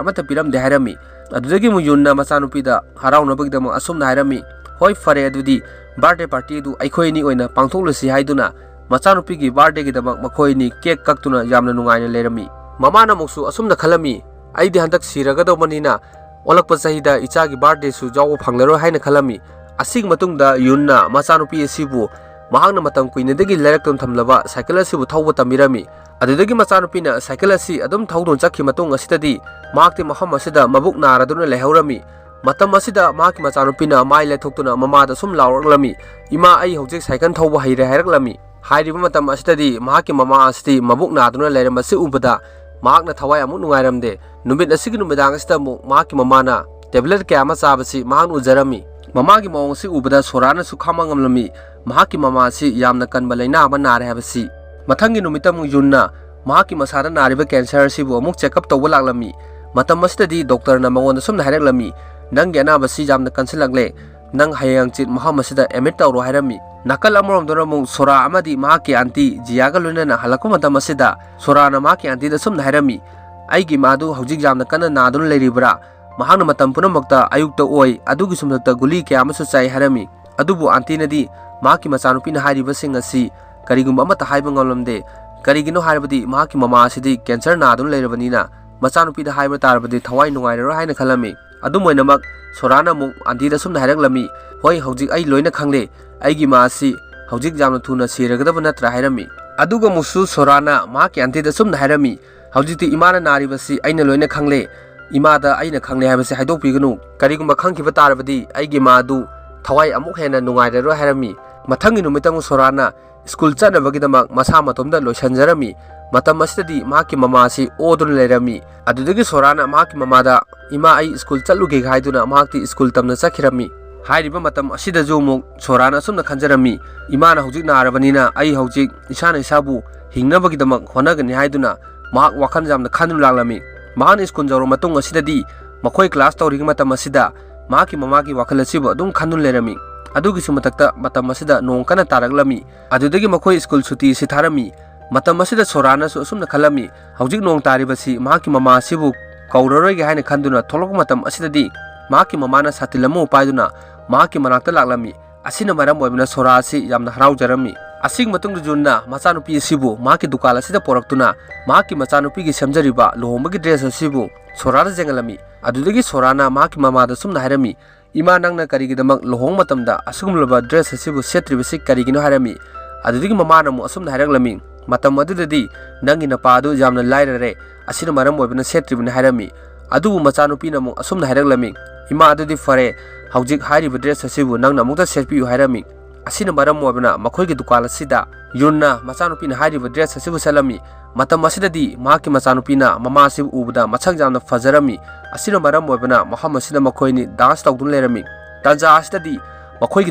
ꯑꯃꯠꯇ ꯄꯤꯔꯝꯗꯦ" ꯍꯥꯏꯔꯝꯃꯤ꯫ ꯑꯗꯨꯗꯒꯤ ꯑꯃꯨꯛ ꯌꯨꯟꯅ ꯃꯆꯥꯅꯨꯄꯤꯗ ꯍꯔꯥꯎꯅꯕꯒꯤꯗꯃꯛ ꯑꯁꯨꯝꯅ ꯍꯥꯏꯔꯝꯃꯤ, "ꯍꯣꯏ, ꯐꯔꯦ, ꯑꯗꯨꯗꯤ birthday party ꯑꯗꯨ ꯑꯩꯈꯣꯏ ꯑꯅꯤ ꯑꯣꯏꯅ ꯄꯥꯡꯊꯣꯛꯂꯁꯤ" ꯍꯥꯏꯗꯨꯅ ꯃꯆꯥꯅꯨꯄꯤꯒꯤ birthdayꯒꯤꯗꯃꯛ ꯃꯈꯣꯏ ꯑꯅꯤ cake ꯀꯛꯇꯨꯅ ꯌꯥꯝꯅ ꯅꯨꯡꯉꯥꯏꯅ ꯂꯩꯔꯝꯃꯤ꯫ ꯃꯃꯥꯅ ꯑꯃꯨꯛꯁꯨ ꯑꯁꯨꯝꯅ ꯈꯜꯂꯝꯃꯤ, "ꯑꯩꯗꯤ ꯍꯟꯗꯛ ꯁꯤꯔꯒꯗꯧꯕꯅꯤꯅ ꯑꯣꯜꯂꯛꯄ ꯆꯍꯤꯗ ꯏꯆꯥꯒꯤ birthdayꯁꯨ ꯌꯥꯎꯕ ꯐꯪꯂꯔꯣꯏ" ꯍꯥꯏꯅ ꯈꯜꯂꯝꯃꯤ꯫ ꯑꯁꯤꯒꯤ ꯃꯇꯨꯡꯗ ꯌꯨꯟꯅ ꯃꯆꯥꯅꯨꯄꯤ ꯑꯁꯤꯕꯨ ꯃꯍꯥꯛꯅ ꯃꯇꯝ ꯀꯨꯏꯅꯗꯒꯤ ꯂꯩꯔꯛꯇꯨꯅ ꯊꯝꯂꯕ cycle ꯑꯁꯤꯕꯨ ꯊꯧꯕ ꯇꯝꯕꯤꯔꯝꯃꯤ꯫ ꯑꯗꯨꯗꯒꯤ ꯃꯆꯥꯅꯨꯄꯤꯅ cycle ꯑꯁꯤ ꯑꯗꯨꯝ ꯊꯧꯗꯨꯅ ꯆꯠꯈꯤ ꯃꯇꯨꯡ ꯑꯁꯤꯗꯗꯤ ꯃꯍꯥꯛꯇꯤ ꯃꯐꯝ ꯑꯁꯤꯗ ꯃꯕꯨꯛ ꯅꯥꯔꯗꯨꯅ ꯂꯩꯍꯧꯔꯝꯃꯤ꯫ ꯃꯇꯝ ꯑꯁꯤꯗ ꯃꯍꯥꯛꯀꯤ ꯃꯆꯥꯅꯨꯄꯤꯅ ꯃꯥꯏ ꯂꯩꯊꯣꯛꯇꯨꯅ ꯃꯃꯥꯗ ꯁꯨꯝ ꯂꯥꯎꯔꯛꯂꯝꯃꯤ, "ꯏꯃꯥ, ꯑꯩ ꯍꯧꯖꯤꯛ cycle ꯊꯧꯕ ꯍꯩꯔꯦ" ꯍꯥꯏꯔꯛꯂꯝꯃꯤ꯫ ꯍꯥꯏꯔꯤꯕ ꯃꯇꯝ ꯑꯁꯤꯗꯗꯤ ꯃꯍꯥꯛꯀꯤ ꯃꯃꯥ ꯑꯁꯤꯗꯤ ꯃꯕꯨꯛ ꯅꯥꯗꯨꯅ ꯂꯩꯔꯝꯕꯁꯤ ꯎꯕꯗ ꯃꯍꯥꯛꯅ ꯊꯋꯥꯏ ꯑꯃꯨꯛ ꯅꯨꯡꯉꯥꯏꯔꯝꯗꯦ꯫ ꯅꯨꯃꯤꯠ ꯑꯁꯤꯒꯤ ꯅꯨꯃꯤꯗꯥꯡ ꯑꯁꯤꯗ ꯑꯃꯨꯛ ꯃꯍꯥꯛꯀꯤ ꯃꯃꯥꯅ tablet ꯀꯌꯥ ꯑꯃ ꯆꯥꯕꯁꯤ ꯃꯍꯥꯛꯅ ꯎꯖꯔꯝꯃꯤ꯫ ꯃꯃꯥꯒꯤ ꯃꯑꯣꯡ ꯑꯁꯤ ꯎꯕꯗ ꯁꯣꯔꯥꯅꯁꯨ ꯈꯥꯡꯕ ꯉꯝꯂꯝꯃꯤ꯫ ꯃꯍꯥꯛꯀꯤ ꯃꯃꯥ ꯑꯁꯤ ꯌꯥꯝꯅ ꯀꯟꯕ ꯂꯩꯅꯥ ꯑꯃ ꯅꯥꯔꯦ ꯍꯥꯏꯕꯁꯤ꯫ ꯃꯊꯪꯒꯤ ꯅꯨꯃꯤꯠꯇ ꯑꯃꯨꯛ ꯌꯨꯟꯅ ꯃꯍꯥꯛꯀꯤ ꯃꯁꯥꯗ ꯅꯥꯔꯤꯕ cancer ꯑꯁꯤꯕꯨ ꯑꯃꯨꯛ check up ꯇꯧꯕ ꯂꯥꯛꯂꯝꯃꯤ꯫ ꯃꯇꯝ ꯑꯁꯤꯗꯗꯤ doctorꯅ ꯃꯉꯣꯟꯗ ꯁꯨꯝꯅ ꯍꯥꯏꯔꯛꯂꯝꯃꯤ, "ꯅꯪꯒꯤ ꯑꯅꯥꯕꯁꯤ ꯌꯥꯝꯅ ꯀꯟꯁꯤꯜꯂꯛꯂꯦ, ꯅꯪ ꯍꯌꯦꯡ ꯍꯪꯆꯤꯠ ꯃꯐꯝ ꯑꯁꯤꯗ admit ꯇꯧꯔꯣ" ꯍꯥꯏꯔꯝꯃꯤ꯫ ꯅꯥꯀꯜ ꯑꯃꯔꯣꯝꯗꯅ ꯑꯃꯨꯛ ꯁꯣꯔꯥ ꯑꯃꯗꯤ ꯃꯍꯥꯛꯀꯤ aunty ꯖꯤꯌꯥꯒ ꯂꯣꯏꯅꯅ ꯍꯜꯂꯛꯄ ꯃꯇꯝ ꯑꯁꯤꯗ ꯁꯣꯔꯥꯅ ꯃꯍꯥꯛꯀꯤ auntyꯗ ꯁꯨꯝꯅ ꯍꯥꯏꯔꯝꯃꯤ, "ꯑꯩꯒꯤ ꯏꯃꯥꯗꯨ ꯍꯧꯖꯤꯛ ꯌꯥꯝꯅ ꯀꯟꯅ ꯅꯥꯗꯨꯅ ꯂꯩꯔꯤꯕ꯭ꯔꯥ? ꯃꯍꯥꯛꯅ ꯃꯇꯝ ꯄꯨꯝꯅꯃꯛꯇ ꯑꯌꯨꯛꯇ ꯑꯣꯏ, ꯑꯗꯨꯒꯤꯁꯨ ꯃꯊꯛꯇ ꯒꯨꯂꯤ ꯀꯌꯥ ꯑꯃꯁꯨ ꯆꯥꯏ" ꯍꯥꯏꯔꯝꯃꯤ꯫ ꯑꯗꯨꯕꯨ auntyꯅꯗꯤ ꯃꯍꯥꯛꯀꯤ ꯃꯆꯥꯅꯨꯄꯤꯅ ꯍꯥꯏꯔꯤꯕꯁꯤꯡ ꯑꯁꯤ ꯀꯔꯤꯒꯨꯝꯕ ꯑꯃꯠꯇ ꯍꯥꯏꯕ ꯉꯝꯂꯝꯗꯦ꯫ ꯀꯔꯤꯒꯤꯅꯣ ꯍꯥꯏꯔꯕꯗꯤ ꯃꯍꯥꯛꯀꯤ ꯃꯃꯥ ꯑꯁꯤꯗꯤ cancer ꯅꯥꯗꯨꯅ ꯂꯩꯔꯕꯅꯤꯅ ꯃꯆꯥꯅꯨꯄꯤꯗ ꯍꯥꯏꯕ ꯇꯥꯔꯕꯗꯤ ꯊꯋꯥꯏ ꯅꯨꯡꯉꯥꯏꯔꯔꯣꯏ ꯍꯥꯏꯅ ꯈꯜꯂꯝꯃꯤ꯫ ꯑꯗꯨꯝ ꯑꯣꯏꯅꯃꯛ ꯁꯣꯔꯥꯅ ꯑꯃꯨꯛ auntyꯗ ꯁꯨꯝꯅ ꯍꯥꯏꯔꯛꯂꯝꯃꯤ, "ꯍꯣꯏ, ꯍꯧꯖꯤꯛ ꯑꯩ ꯂꯣꯏꯅ ꯈꯪꯂꯦ, ꯑꯩꯒꯤ ꯏꯃꯥ ꯑꯁꯤ ꯍꯧꯖꯤꯛ ꯌꯥꯝꯅ ꯊꯨꯅ ꯁꯤꯔꯒꯗꯕ ꯅꯠꯇ꯭ꯔꯥ?" ꯍꯥꯏꯔꯝꯃꯤ꯫ ꯑꯗꯨꯒ ꯑꯃꯨꯛꯁꯨ ꯁꯣꯔꯥꯅ ꯃꯍꯥꯛꯀꯤ auntyꯗ ꯁꯨꯝꯅ ꯍꯥꯏꯔꯝꯃꯤ, "ꯍꯧꯖꯤꯛꯇꯤ ꯏꯃꯥꯅ ꯅꯥꯔꯤꯕꯁꯤ ꯑꯩꯅ ꯂꯣꯏꯅ ꯈꯪꯂꯦ, ꯏꯃꯥꯗ ꯑꯩꯅ ꯈꯪꯂꯦ ꯍꯥꯏꯕꯁꯤ ꯍꯥꯏꯗꯣꯛꯄꯤꯒꯅꯨ꯫ ꯀꯔꯤꯒꯨꯝꯕ ꯈꯪꯈꯤꯕ ꯇꯥꯔꯕꯗꯤ ꯑꯩꯒꯤ ꯏꯃꯥ ꯑꯗꯨ ꯊꯋꯥꯏ ꯑꯃꯨꯛ ꯍꯦꯟꯅ ꯅꯨꯡꯉꯥꯏꯔꯔꯣꯏ ꯍꯥꯏꯔꯝꯃꯤ꯫ ꯃꯊꯪꯒꯤ ꯅꯨꯃꯤꯠꯇ ꯑꯃꯨꯛ ꯁꯣꯔꯥꯅ ꯁ꯭ꯀꯨꯜ ꯆꯠꯅꯕꯒꯤꯗꯃꯛ ꯃꯁꯥ ꯃꯇꯣꯝꯇ ꯂꯣꯏꯁꯤꯟꯖꯔꯝꯃꯤ꯫ ꯃꯇꯝ ꯑꯁꯤꯗꯗꯤ ꯃꯍꯥꯛꯀꯤ ꯃꯃꯥ ꯑꯁꯤ ꯑꯣꯗꯨꯅ ꯂꯩꯔꯝꯃꯤ꯫ ꯑꯗꯨꯗꯒꯤ ꯁꯣꯔꯥꯅ ꯃꯍꯥꯛꯀꯤ ꯃꯃꯥꯗ, "ꯏꯃꯥ, ꯑꯩ ꯁ꯭ꯀꯨꯜ ꯆꯠꯂꯨꯒꯦ" ꯍꯥꯏꯗꯨꯅ ꯃꯍꯥꯛꯇꯤ ꯁ꯭ꯀꯨꯜ ꯇꯝꯅ ꯆꯠꯈꯤꯔꯝꯃꯤ꯫ ꯍꯥꯏꯔꯤꯕ ꯃꯇꯝ ꯑꯁꯤꯗꯁꯨ ꯑꯃꯨꯛ ꯁꯣꯔꯥꯅ ꯑꯁꯨꯝꯅ ꯈꯟꯖꯔꯝꯃꯤ, "ꯏꯃꯥꯅ ꯍꯧꯖꯤꯛ ꯅꯥꯔꯕꯅꯤꯅ ꯑꯩ ꯍꯧꯖꯤꯛ ꯏꯁꯥꯅ ꯏꯁꯥꯕꯨ ꯍꯤꯡꯅꯕꯒꯤꯗꯃꯛ ꯍꯣꯠꯅꯒꯅꯤ" ꯍꯥꯏꯗꯨꯅ ꯃꯍꯥꯛ ꯋꯥꯈꯜ ꯌꯥꯝꯅ ꯈꯟꯗꯨꯅ ꯂꯥꯛꯂꯝꯃꯤ꯫ ꯃꯍꯥꯛꯅ ꯁ꯭ꯀꯨꯜ ꯌꯧꯔꯕ ꯃꯇꯨꯡ ꯑꯁꯤꯗꯗꯤ ꯃꯈꯣꯏ ꯀ꯭ꯂꯥꯁ ꯇꯧꯔꯤꯉꯩ ꯃꯇꯝ ꯑꯁꯤꯗ ꯃꯍꯥꯛꯀꯤ ꯃꯃꯥꯒꯤ ꯋꯥꯈꯜ ꯑꯁꯤꯕꯨ ꯑꯗꯨꯝ ꯈꯟꯗꯨꯅ ꯂꯩꯔꯝꯃꯤ꯫ ꯑꯗꯨꯒꯤꯁꯨ ꯃꯊꯛꯇ ꯃꯇꯝ ꯑꯁꯤꯗ ꯅꯣꯡ ꯀꯟꯅ ꯇꯥꯔꯛꯂꯝꯃꯤ꯫ ꯑꯗꯨꯗꯒꯤ ꯃꯈꯣꯏ ꯁ꯭ꯀꯨꯜ ꯁꯨꯇꯤ ꯑꯁꯤ ꯊꯥꯔꯝꯃꯤ꯫ ꯃꯇꯝ ꯑꯁꯤꯗ ꯁꯣꯔꯥꯅꯁꯨ ꯑꯁꯨꯝꯅ ꯈꯜꯂꯝꯃꯤ, ꯍꯧꯖꯤꯛ ꯅꯣꯡ ꯇꯥꯔꯤꯕꯁꯤ ꯃꯍꯥꯛꯀꯤ ꯃꯃꯥ ꯑꯁꯤꯕꯨ ꯀꯧꯔꯔꯣꯏꯒꯦ ꯍꯥꯏꯅ ꯈꯟꯗꯨꯅ ꯊꯣꯛꯂꯛꯄ ꯃꯇꯝ ꯑꯁꯤꯗꯗꯤ ꯃꯍꯥꯛꯀꯤ ꯃꯃꯥꯅ ꯁꯥꯇꯤꯟ ꯑꯃ ꯄꯥꯏꯗꯨꯅ ꯃꯍꯥꯛꯀꯤ ꯃꯅꯥꯛꯇ ꯂꯥꯛꯂꯝꯃꯤ꯫ ꯑꯁꯤꯅ ꯃꯔꯝ ꯑꯣꯏꯕꯅ ꯁꯣꯔꯥ ꯑꯁꯤ ꯌꯥꯝꯅ ꯍꯔꯥꯎꯖꯔꯝꯃꯤ꯫ ꯑꯁꯤꯒꯤ ꯃꯇꯨꯡꯗ ꯖꯨꯟꯅ ꯃꯆꯥꯅꯨꯄꯤ ꯑꯁꯤꯕꯨ ꯃꯍꯥꯛꯀꯤ ꯗꯨꯀꯥꯟ ꯑꯁꯤꯗ ꯄꯣꯔꯛꯇꯨꯅ ꯃꯍꯥꯛꯀꯤ ꯃꯆꯥꯅꯨꯄꯤꯒꯤ ꯁꯦꯝꯖꯔꯤꯕ ꯂꯨꯍꯣꯡꯕꯒꯤ ꯗ꯭ꯔꯦꯁ ꯑꯁꯤꯕꯨ ꯁꯣꯔꯥꯗ ꯌꯦꯡꯍꯜꯂꯝꯃꯤ꯫ ꯑꯗꯨꯗꯒꯤ ꯁꯣꯔꯥꯅ ꯃꯍꯥꯛꯀꯤ ꯃꯃꯥꯗ ꯁꯨꯝꯅ ꯍꯥꯏꯔꯝꯃꯤ, "ꯏꯃꯥ, ꯅꯪꯅ ꯀꯔꯤꯒꯤꯗꯃꯛ ꯂꯨꯍꯣꯡꯕ ꯃꯇꯝꯗ ꯑꯁꯤꯒꯨꯝꯂꯕ ꯗ꯭ꯔꯦꯁ ꯑꯁꯤꯕꯨ ꯁꯦꯠꯇ꯭ꯔꯤꯕꯁꯤ ꯀꯔꯤꯒꯤꯅꯣ?" ꯍꯥꯏꯔꯝꯃꯤ꯫ ꯑꯗꯨꯗꯒꯤ ꯃꯃꯥꯅ ꯑꯃꯨꯛ ꯑꯁꯨꯝꯅ ꯍꯥꯏꯔꯛꯂꯝꯃꯤ, "ꯃꯇꯝ ꯑꯗꯨꯗꯗꯤ ꯅꯪꯒꯤ ꯅꯄꯥ ꯑꯗꯨ ꯌꯥꯝꯅ ꯂꯥꯏꯔꯔꯦ, ꯑꯁꯤꯅ ꯃꯔꯝ ꯑꯣꯏꯕꯅ ꯁꯦꯠꯇ꯭ꯔꯤꯕꯅꯤ" ꯍꯥꯏꯔꯝꯃꯤ꯫ ꯑꯗꯨꯕꯨ ꯃꯆꯥꯅꯨꯄꯤꯅ ꯑꯃꯨꯛ ꯑꯁꯨꯝꯅ ꯍꯥꯏꯔꯛꯂꯝꯃꯤ, "ꯏꯃꯥ, ꯑꯗꯨꯗꯤ ꯐꯔꯦ, ꯍꯧꯖꯤꯛ ꯍꯥꯏꯔꯤꯕ ꯗ꯭ꯔꯦꯁ ꯑꯁꯤꯕꯨ ꯅꯪꯅ ꯑꯃꯨꯛꯇ ꯁꯦꯠꯄꯤꯌꯨ" ꯍꯥꯏꯔꯝꯃꯤ꯫ ꯑꯁꯤꯅ ꯃꯔꯝ ꯑꯣꯏꯕꯅ ꯃꯈꯣꯏꯒꯤ ꯗꯨꯀꯥꯟ ꯑꯁꯤꯗ ꯌꯨꯟꯅ ꯃꯆꯥꯅꯨꯄꯤꯅ ꯍꯥꯏꯔꯤꯕ ꯗ꯭ꯔꯦꯁ ꯑꯁꯤꯕꯨ ꯁꯦꯠꯂꯝꯃꯤ꯫ ꯃꯇꯝ ꯑꯁꯤꯗꯗꯤ ꯃꯍꯥꯛꯀꯤ ꯃꯆꯥꯅꯨꯄꯤꯅ ꯃꯃꯥ ꯑꯁꯤꯕꯨ ꯎꯕꯗ ꯃꯁꯛ ꯌꯥꯝꯅ ꯐꯖꯔꯝꯃꯤ꯫ ꯑꯁꯤꯅ ꯃꯔꯝ ꯑꯣꯏꯕꯅ ꯃꯐꯝ ꯑꯁꯤꯗ ꯃꯈꯣꯏ ꯑꯅꯤ ꯗꯥꯟꯁ ꯇꯧꯗꯨꯅ ꯂꯩꯔꯝꯃꯤ꯫ ꯇꯥꯟꯖꯥ ꯑꯁꯤꯗꯗꯤ ꯃꯈꯣꯏꯒꯤ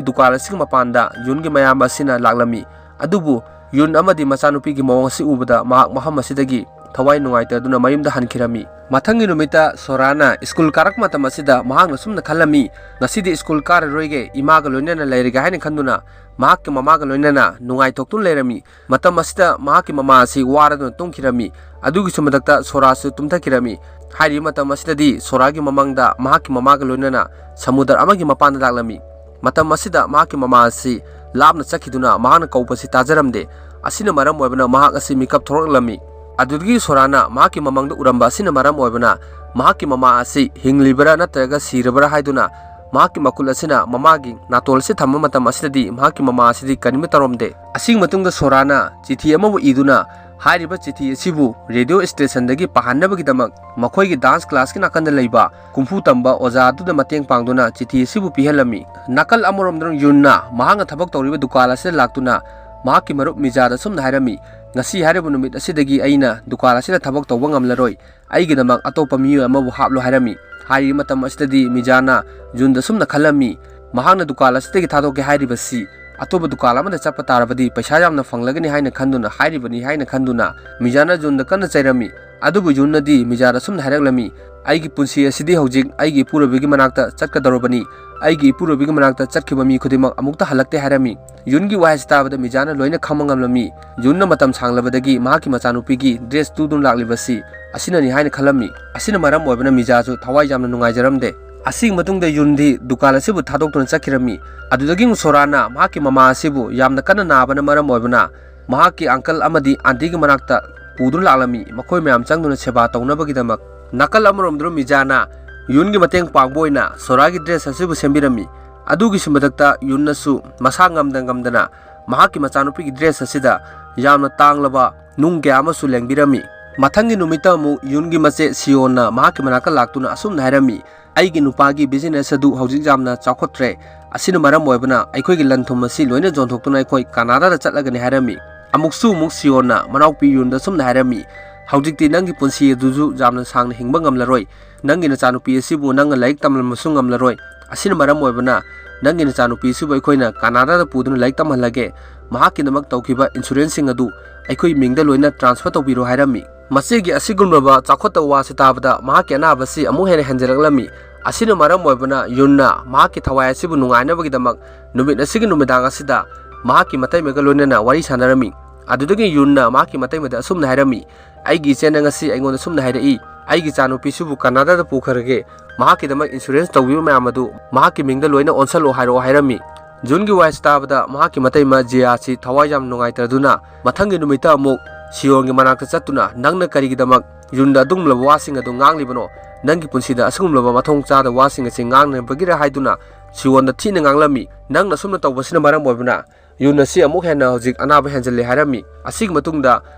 ꯗꯨꯀꯥꯟ ꯑꯁꯤꯒꯤ ꯃꯄꯥꯟꯗ ꯌꯨꯟꯒꯤ ꯃꯌꯥꯝꯕ ꯑꯁꯤꯅ ꯂꯥꯛꯂꯝꯃꯤ꯫ ꯑꯗꯨꯕꯨ ꯌꯨꯟ ꯑꯃꯗꯤ ꯃꯆꯥꯅꯨꯄꯤꯒꯤ ꯃꯑꯣꯡ ꯑꯁꯤ ꯎꯕꯗ ꯃꯍꯥꯛ ꯃꯐꯝ ꯑꯁꯤꯗꯒꯤ ꯊꯋꯥꯏ ꯅꯨꯡꯉꯥꯏꯇꯗꯨꯅ ꯃꯌꯨꯝꯗ ꯍꯟꯈꯤꯔꯝꯃꯤ꯫ ꯃꯊꯪꯒꯤ ꯅꯨꯃꯤꯠꯇ ꯁꯣꯔꯥꯅ ꯁ꯭ꯀꯨꯜ ꯀꯥꯔꯛꯄ ꯃꯇꯝ ꯑꯁꯤꯗ ꯃꯍꯥꯛꯅ ꯁꯨꯝꯅ ꯈꯜꯂꯝꯃꯤ, "ꯉꯁꯤꯗꯤ ꯁ꯭ꯀꯨꯜ ꯀꯥꯔꯔꯣꯏꯒꯦ, ꯏꯃꯥꯒ ꯂꯣꯏꯅꯅ ꯂꯩꯔꯒꯦ" ꯍꯥꯏꯅ ꯈꯟꯗꯨꯅ ꯃꯍꯥꯛꯀꯤ ꯃꯃꯥꯒ ꯂꯣꯏꯅꯅ ꯅꯨꯡꯉꯥꯏꯊꯣꯛꯇꯨꯅ ꯂꯩꯔꯝꯃꯤ꯫ ꯃꯇꯝ ꯑꯁꯤꯗ ꯃꯍꯥꯛꯀꯤ ꯃꯃꯥ ꯑꯁꯤ ꯋꯥꯔꯗꯨꯅ ꯇꯨꯝꯈꯤꯔꯝꯃꯤ꯫ ꯑꯗꯨꯒꯤꯁꯨ ꯃꯊꯛꯇ ꯁꯣꯔꯥꯁꯨ ꯇꯨꯝꯊꯈꯤꯔꯝꯃꯤ꯫ ꯍꯥꯏꯔꯤꯕ ꯃꯇꯝ ꯑꯁꯤꯗꯗꯤ ꯁꯣꯔꯥꯒꯤ ꯃꯃꯪꯗ ꯃꯍꯥꯛꯀꯤ ꯃꯃꯥꯒ ꯂꯣꯏꯅꯅ ꯁꯃꯨꯗ꯭ꯔ ꯑꯃꯒꯤ ꯃꯄꯥꯟꯗ ꯂꯥꯛꯂꯝꯃꯤ꯫ ꯃꯇꯝ ꯑꯁꯤꯗ ꯃꯍꯥꯛꯀꯤ ꯃꯃꯥ ꯑꯁꯤ ꯂꯥꯞꯅ ꯆꯠꯈꯤꯗꯨꯅ ꯃꯍꯥꯛꯅ ꯀꯧꯕꯁꯤ ꯇꯥꯖꯔꯝꯗꯦ꯫ ꯑꯁꯤꯅ ꯃꯔꯝ ꯑꯣꯏꯕꯅ ꯃꯍꯥꯛ ꯑꯁꯤ ꯃꯤꯀꯞ ꯊꯣꯛꯂꯛꯂꯝꯃꯤ꯫ ꯑꯗꯨꯗꯒꯤ ꯁꯣꯔꯥꯅ ꯃꯍꯥꯛꯀꯤ ꯃꯃꯪꯗ ꯎꯔꯝꯕ ꯑꯁꯤꯅ ꯃꯔꯝ ꯑꯣꯏꯕꯅ ꯃꯍꯥꯛꯀꯤ ꯃꯃꯥ ꯑꯁꯤ ꯍꯤꯡꯂꯤꯕꯔꯥ ꯅꯠꯇ꯭ꯔꯒ ꯁꯤꯔꯕꯔꯥ ꯍꯥꯏꯗꯨꯅ ꯃꯍꯥꯛꯀꯤ ꯃꯈꯨꯠ ꯑꯁꯤꯅ ꯃꯃꯥꯒꯤ ꯅꯥꯇꯣꯟ ꯑꯁꯤ ꯊꯝꯕ ꯃꯇꯝ ꯑꯁꯤꯗꯗꯤ ꯃꯍꯥꯛꯀꯤ ꯃꯃꯥ ꯑꯁꯤꯗꯤ ꯀꯔꯤꯃꯠ ꯇꯧꯔꯝꯗꯦ꯫ ꯑꯁꯤꯒꯤ ꯃꯇꯨꯡꯗ ꯁꯣꯔꯥꯅ ꯆꯤꯊꯤ ꯑꯃꯕꯨ ꯏꯗꯨꯅ ꯍꯥꯏꯔꯤꯕ ꯆꯤꯊꯤ ꯑꯁꯤꯕꯨ ꯔꯦꯗꯤꯑꯣ ꯁ꯭ꯇꯦꯁꯟꯗꯒꯤ ꯄꯥꯍꯟꯅꯕꯒꯤꯗꯃꯛ ꯃꯈꯣꯏꯒꯤ ꯗꯥꯟꯁ ꯀ꯭ꯂꯥꯁꯀꯤ ꯅꯥꯀꯟꯗ ꯂꯩꯕ ꯀꯨꯝꯐꯨ ꯇꯝꯕ ꯑꯣꯖꯥ ꯑꯗꯨꯗ ꯃꯇꯦꯡ ꯄꯥꯡꯗꯨꯅ ꯆꯤꯊꯤ ꯑꯁꯤꯕꯨ ꯄꯤꯍꯜꯂꯝꯃꯤ꯫ ꯅꯥꯀꯜ ꯑꯃꯔꯣꯝꯗꯅ ꯌꯨꯟꯅ ꯃꯍꯥꯛꯅ ꯊꯕꯛ ꯇꯧꯔꯤꯕ ꯗꯨꯀꯥꯟ ꯑꯁꯤꯗ ꯂꯥꯛꯇꯨꯅ ꯃꯍꯥꯛꯀꯤ ꯃꯔꯨꯞ ꯃꯤꯖꯥꯗ ꯑꯁꯨꯝꯅ ꯍꯥꯏꯔꯝꯃꯤ, "ꯉꯁꯤ ꯍꯥꯏꯔꯤꯕ ꯅꯨꯃꯤꯠ ꯑꯁꯤꯗꯒꯤ ꯑꯩꯅ ꯗꯨꯀꯥꯟ ꯑꯁꯤꯗ ꯊꯕꯛ ꯇꯧꯕ ꯉꯝꯂꯔꯣꯏ꯫ ꯑꯩꯒꯤꯗꯃꯛ ꯑꯇꯣꯞꯄ ꯃꯤꯑꯣꯏ ꯑꯃꯕꯨ ꯍꯥꯞꯂꯣ" ꯍꯥꯏꯔꯝꯃꯤ꯫ ꯍꯥꯏꯔꯤꯕ ꯃꯇꯝ ꯑꯁꯤꯗꯗꯤ ꯃꯤꯖꯥꯅ ꯌꯨꯟꯗ ꯑꯁꯨꯝꯅ ꯈꯜꯂꯝꯃꯤ, ꯃꯍꯥꯛꯅ ꯗꯨꯀꯥꯟ ꯑꯁꯤꯗꯒꯤ ꯊꯥꯗꯣꯛꯀꯦ ꯍꯥꯏꯔꯤꯕꯁꯤ ꯑꯇꯣꯞꯄ ꯗꯨꯀꯥꯟ ꯑꯃꯗ ꯆꯠꯄ ꯇꯥꯔꯕꯗꯤ ꯄꯩꯁꯥ ꯌꯥꯝꯅ ꯐꯪꯂꯒꯅꯤ ꯍꯥꯏꯅ ꯈꯟꯗꯨꯅ ꯍꯥꯏꯔꯤꯕꯅꯤ ꯍꯥꯏꯅ ꯈꯟꯗꯨꯅ ꯃꯤꯖꯥꯅ ꯌꯨꯟꯗ ꯀꯟꯅ ꯆꯩꯔꯝꯃꯤ꯫ ꯑꯗꯨꯕꯨ ꯌꯨꯟꯅꯗꯤ ꯃꯤꯖꯥꯗ ꯑꯁꯨꯝꯅ ꯍꯥꯏꯔꯛꯂꯝꯃꯤ, "ꯑꯩꯒꯤ ꯄꯨꯟꯁꯤ ꯑꯁꯤꯗꯤ ꯍꯧꯖꯤꯛ ꯑꯩꯒꯤ ꯏꯄꯨꯔꯣꯏꯕꯒꯤ ꯃꯅꯥꯛꯇ ꯆꯠꯀꯗꯧꯔꯕꯅꯤ꯫ ꯑꯩꯒꯤ ꯏꯄꯨꯔꯣꯏꯕꯒꯤ ꯃꯅꯥꯛꯇ ꯆꯠꯈꯤꯕ ꯃꯤ ꯈꯨꯗꯤꯡꯃꯛ ꯑꯃꯨꯛꯇ ꯍꯜꯂꯛꯇꯦ" ꯍꯥꯏꯔꯝꯃꯤ꯫ ꯌꯨꯟꯒꯤ ꯋꯥꯍꯩꯁꯤ ꯇꯥꯕꯗ ꯃꯤꯖꯥꯅ ꯂꯣꯏꯅ ꯈꯪꯕ ꯉꯝꯂꯝꯃꯤ꯫ ꯌꯨꯟꯅ ꯃꯇꯝ ꯁꯥꯡꯂꯕꯗꯒꯤ ꯃꯍꯥꯛꯀꯤ ꯃꯆꯥꯅꯨꯄꯤꯒꯤ ꯗ꯭ꯔꯦꯁ ꯇꯨꯗꯨꯅ ꯂꯥꯛꯂꯤꯕꯁꯤ ꯑꯁꯤꯅꯅꯤ ꯍꯥꯏꯅ ꯈꯜꯂꯝꯃꯤ꯫ ꯑꯁꯤꯅ ꯃꯔꯝ ꯑꯣꯏꯕꯅ ꯃꯤꯖꯥꯁꯨ ꯊꯋꯥꯏ ꯌꯥꯝꯅ ꯅꯨꯡꯉꯥꯏꯖꯔꯝꯗꯦ꯫ ꯑꯁꯤꯒꯤ ꯃꯇꯨꯡꯗ ꯌꯨꯟꯗꯤ ꯗꯨꯀꯥꯟ ꯑꯁꯤꯕꯨ ꯊꯥꯗꯣꯛꯇꯨꯅ ꯆꯠꯈꯤꯔꯝꯃꯤ꯫ ꯑꯗꯨꯗꯒꯤ ꯑꯃꯨꯛ ꯁꯣꯔꯥꯅ ꯃꯍꯥꯛꯀꯤ ꯃꯃꯥ ꯑꯁꯤꯕꯨ ꯌꯥꯝꯅ ꯀꯟꯅ ꯅꯥꯕꯅ ꯃꯔꯝ ꯑꯣꯏꯕꯅ ꯃꯍꯥꯛꯀꯤ ꯑꯪꯀꯜ ꯑꯃꯗꯤ ꯑꯟꯇꯤꯒꯤ ꯃꯅꯥꯛꯇ ꯄꯨꯗꯨꯅ ꯂꯥꯛꯂꯝꯃꯤ, ꯃꯈꯣꯏ ꯃꯌꯥꯝ ꯆꯪꯗꯨꯅ ꯁꯦꯕꯥ ꯇꯧꯅꯕꯒꯤꯗꯃꯛ꯫ ꯅꯥꯀꯜ ꯑꯃꯔꯣꯝꯗꯅ ꯃꯤꯖꯥꯅ ꯌꯨꯟꯒꯤ ꯃꯇꯦꯡ ꯄꯥꯡꯕ ꯑꯣꯏꯅ ꯁꯣꯔꯥꯒꯤ ꯗ꯭ꯔꯦꯁ ꯑꯁꯤꯕꯨ ꯁꯦꯝꯕꯤꯔꯝꯃꯤ꯫ ꯑꯗꯨꯒꯤꯁꯨ ꯃꯊꯛꯇ ꯌꯨꯟꯅꯁꯨ ꯃꯁꯥ ꯉꯝꯗ ꯉꯝꯗꯅ ꯃꯍꯥꯛꯀꯤ ꯃꯆꯥꯅꯨꯄꯤꯒꯤ ꯗ꯭ꯔꯦꯁ ꯑꯁꯤꯗ ꯌꯥꯝꯅ ꯇꯥꯡꯂꯕ ꯅꯨꯡ ꯀꯌꯥ ꯑꯃꯁꯨ ꯂꯦꯡꯕꯤꯔꯝꯃꯤ꯫ ꯃꯊꯪꯒꯤ ꯅꯨꯃꯤꯠꯇ ꯑꯃꯨꯛ ꯌꯨꯟꯒꯤ ꯃꯆꯦ ꯁꯤꯌꯣꯟꯅ ꯃꯍꯥꯛꯀꯤ ꯃꯅꯥꯛꯇ ꯂꯥꯛꯇꯨꯅ ꯑꯁꯨꯝꯅ ꯍꯥꯏꯔꯝꯃꯤ, "ꯑꯩꯒꯤ ꯅꯨꯄꯥꯒꯤ ꯕꯤꯖꯤꯅꯦꯁ ꯑꯗꯨ ꯍꯧꯖꯤꯛ ꯌꯥꯝꯅ ꯆꯥꯎꯈꯠꯇ꯭ꯔꯦ꯫ ꯑꯁꯤꯅ ꯃꯔꯝ ꯑꯣꯏꯕꯅ ꯑꯩꯈꯣꯏꯒꯤ ꯂꯟ ꯊꯨꯝ ꯑꯁꯤ ꯂꯣꯏꯅ ꯌꯣꯟꯊꯣꯛꯇꯨꯅ ꯑꯩꯈꯣꯏ ꯀꯅꯥꯗꯥꯗ ꯆꯠꯂꯒꯅꯤ" ꯍꯥꯏꯔꯝꯃꯤ꯫ ꯑꯃꯨꯛꯁꯨ ꯑꯃꯨꯛ ꯁꯤꯌꯣꯟꯅ ꯃꯅꯥꯎꯄꯤ ꯌꯨꯟꯗ ꯑꯁꯨꯝꯅ ꯍꯥꯏꯔꯝꯃꯤ, "ꯍꯧꯖꯤꯛꯇꯤ ꯅꯪꯒꯤ ꯄꯨꯟꯁꯤ ꯑꯗꯨꯁꯨ ꯌꯥꯝꯅ ꯁꯥꯡꯅ ꯍꯤꯡꯕ ꯉꯝꯂꯔꯣꯏ꯫ ꯅꯪꯒꯤ ꯅꯆꯥꯅꯨꯄꯤ ꯑꯁꯤꯕꯨ ꯅꯪꯅ ꯂꯥꯏꯔꯤꯛ ꯇꯝꯍꯟꯕꯁꯨ ꯉꯝꯂꯔꯣꯏ꯫ ꯑꯁꯤꯅ ꯃꯔꯝ ꯑꯣꯏꯕꯅ ꯅꯪꯒꯤ ꯅꯆꯥꯅꯨꯄꯤ ꯑꯁꯤꯕꯨ ꯑꯩꯈꯣꯏꯅ ꯀꯅꯥꯗꯥꯗ ꯄꯨꯗꯨꯅ ꯂꯥꯏꯔꯤꯛ ꯇꯝꯍꯜꯂꯒꯦ꯫ ꯃꯍꯥꯛꯀꯤꯗꯃꯛ ꯇꯧꯈꯤꯕ ꯏꯟꯁꯨꯔꯦꯟꯁꯁꯤꯡ ꯑꯗꯨ ꯑꯩꯈꯣꯏ ꯃꯤꯡꯗ ꯂꯣꯏꯅ ꯇ꯭ꯔꯥꯟꯁꯐꯔ ꯇꯧꯕꯤꯔꯣ" ꯍꯥꯏꯔꯝꯃꯤ꯫ ꯃꯆꯦꯒꯤ ꯑꯁꯤꯒꯨꯝꯂꯕ ꯆꯥꯎꯈꯠꯇꯕ ꯋꯥꯁꯤ ꯇꯥꯕꯗ ꯃꯍꯥꯛꯀꯤ ꯑꯅꯥꯕ ꯑꯁꯤ ꯑꯃꯨꯛ ꯍꯦꯟꯅ ꯍꯦꯟꯖꯔꯛꯂꯝꯃꯤ꯫ ꯑꯁꯤꯅ ꯃꯔꯝ ꯑꯣꯏꯕꯅ ꯌꯨꯟꯅ ꯃꯍꯥꯛꯀꯤ ꯊꯋꯥꯏ ꯑꯁꯤꯕꯨ ꯅꯨꯡꯉꯥꯏꯅꯕꯒꯤꯗꯃꯛ ꯅꯨꯃꯤꯠ ꯑꯁꯤꯒꯤ ꯅꯨꯃꯤꯗꯥꯡ ꯑꯁꯤꯗ ꯃꯍꯥꯛꯀꯤ ꯃꯇꯩꯃꯒ ꯂꯣꯏꯅꯅ ꯋꯥꯔꯤ ꯁꯥꯟꯅꯔꯝꯃꯤ꯫ ꯑꯗꯨꯗꯒꯤ ꯌꯨꯟꯅ ꯃꯍꯥꯛꯀꯤ ꯃꯇꯩꯃꯗ ꯑꯁꯨꯝꯅ ꯍꯥꯏꯔꯝꯃꯤ, "ꯑꯩꯒꯤ ꯏꯆꯦꯅ ꯉꯁꯤ ꯑꯩꯉꯣꯟꯗ ꯑꯁꯨꯝꯅ ꯍꯥꯏꯔꯛꯏ, 'ꯑꯩꯒꯤ ꯏꯆꯥꯅꯨꯄꯤꯁꯤꯕꯨ ꯀꯅꯥꯗꯥꯗ ꯄꯨꯈ꯭ꯔꯒꯦ, ꯃꯍꯥꯛꯀꯤꯗꯃꯛ ꯏꯟꯁꯨꯔꯦꯟꯁ ꯇꯧꯕꯤꯕ ꯃꯌꯥꯝ ꯑꯗꯨ ꯃꯍꯥꯛꯀꯤ ꯃꯤꯡꯗ ꯂꯣꯏꯅ ꯑꯣꯟꯁꯜꯂꯣ' ꯍꯥꯏꯔꯛꯑꯣ" ꯍꯥꯏꯔꯝꯃꯤ꯫ ꯖꯨꯟꯒꯤ ꯋꯥꯍꯩꯁꯤ ꯇꯥꯕꯗ ꯃꯍꯥꯛꯀꯤ ꯃꯇꯩꯃ ꯖꯤꯌꯥꯁꯤ ꯊꯋꯥꯏ ꯌꯥꯝ ꯅꯨꯡꯉꯥꯏꯇꯗꯨꯅ ꯃꯊꯪꯒꯤ ꯅꯨꯃꯤꯠꯇ ꯑꯃꯨꯛ ꯁꯤꯌꯣꯟꯒꯤ ꯃꯅꯥꯛꯇ ꯆꯠꯇꯨꯅ, "ꯅꯪꯅ ꯀꯔꯤꯒꯤꯗꯃꯛ ꯌꯨꯟꯗ ꯑꯗꯨꯒꯨꯝꯂꯕ ꯋꯥꯁꯤꯡ ꯑꯗꯨ ꯉꯥꯡꯂꯤꯕꯅꯣ? ꯅꯪꯒꯤ ꯄꯨꯟꯁꯤꯗ ꯑꯁꯤꯒꯨꯝꯂꯕ ꯃꯊꯣꯡ ꯆꯥꯗꯕ ꯋꯥꯁꯤꯡ ꯑꯁꯤ ꯉꯥꯡꯅꯕꯒꯤꯔ?" ꯍꯥꯏꯗꯨꯅ ꯁꯤꯌꯣꯟꯗ ꯊꯤꯅ ꯉꯥꯡꯂꯝꯃꯤ꯫ "ꯅꯪꯅ ꯑꯁꯨꯝꯅ ꯇꯧꯕꯁꯤꯅ ꯃꯔꯝ ꯑꯣꯏꯕꯅ ꯌꯨꯟ ꯑꯁꯤ ꯑꯃꯨꯛ ꯍꯦꯟꯅ ꯍꯧꯖꯤꯛ ꯑꯅꯥꯕ ꯍꯦꯟꯖꯜꯂꯦ ꯍꯥꯏꯔꯝꯃꯤ꯫ ꯑꯁꯤꯒꯤ ꯃꯇꯨꯡꯗ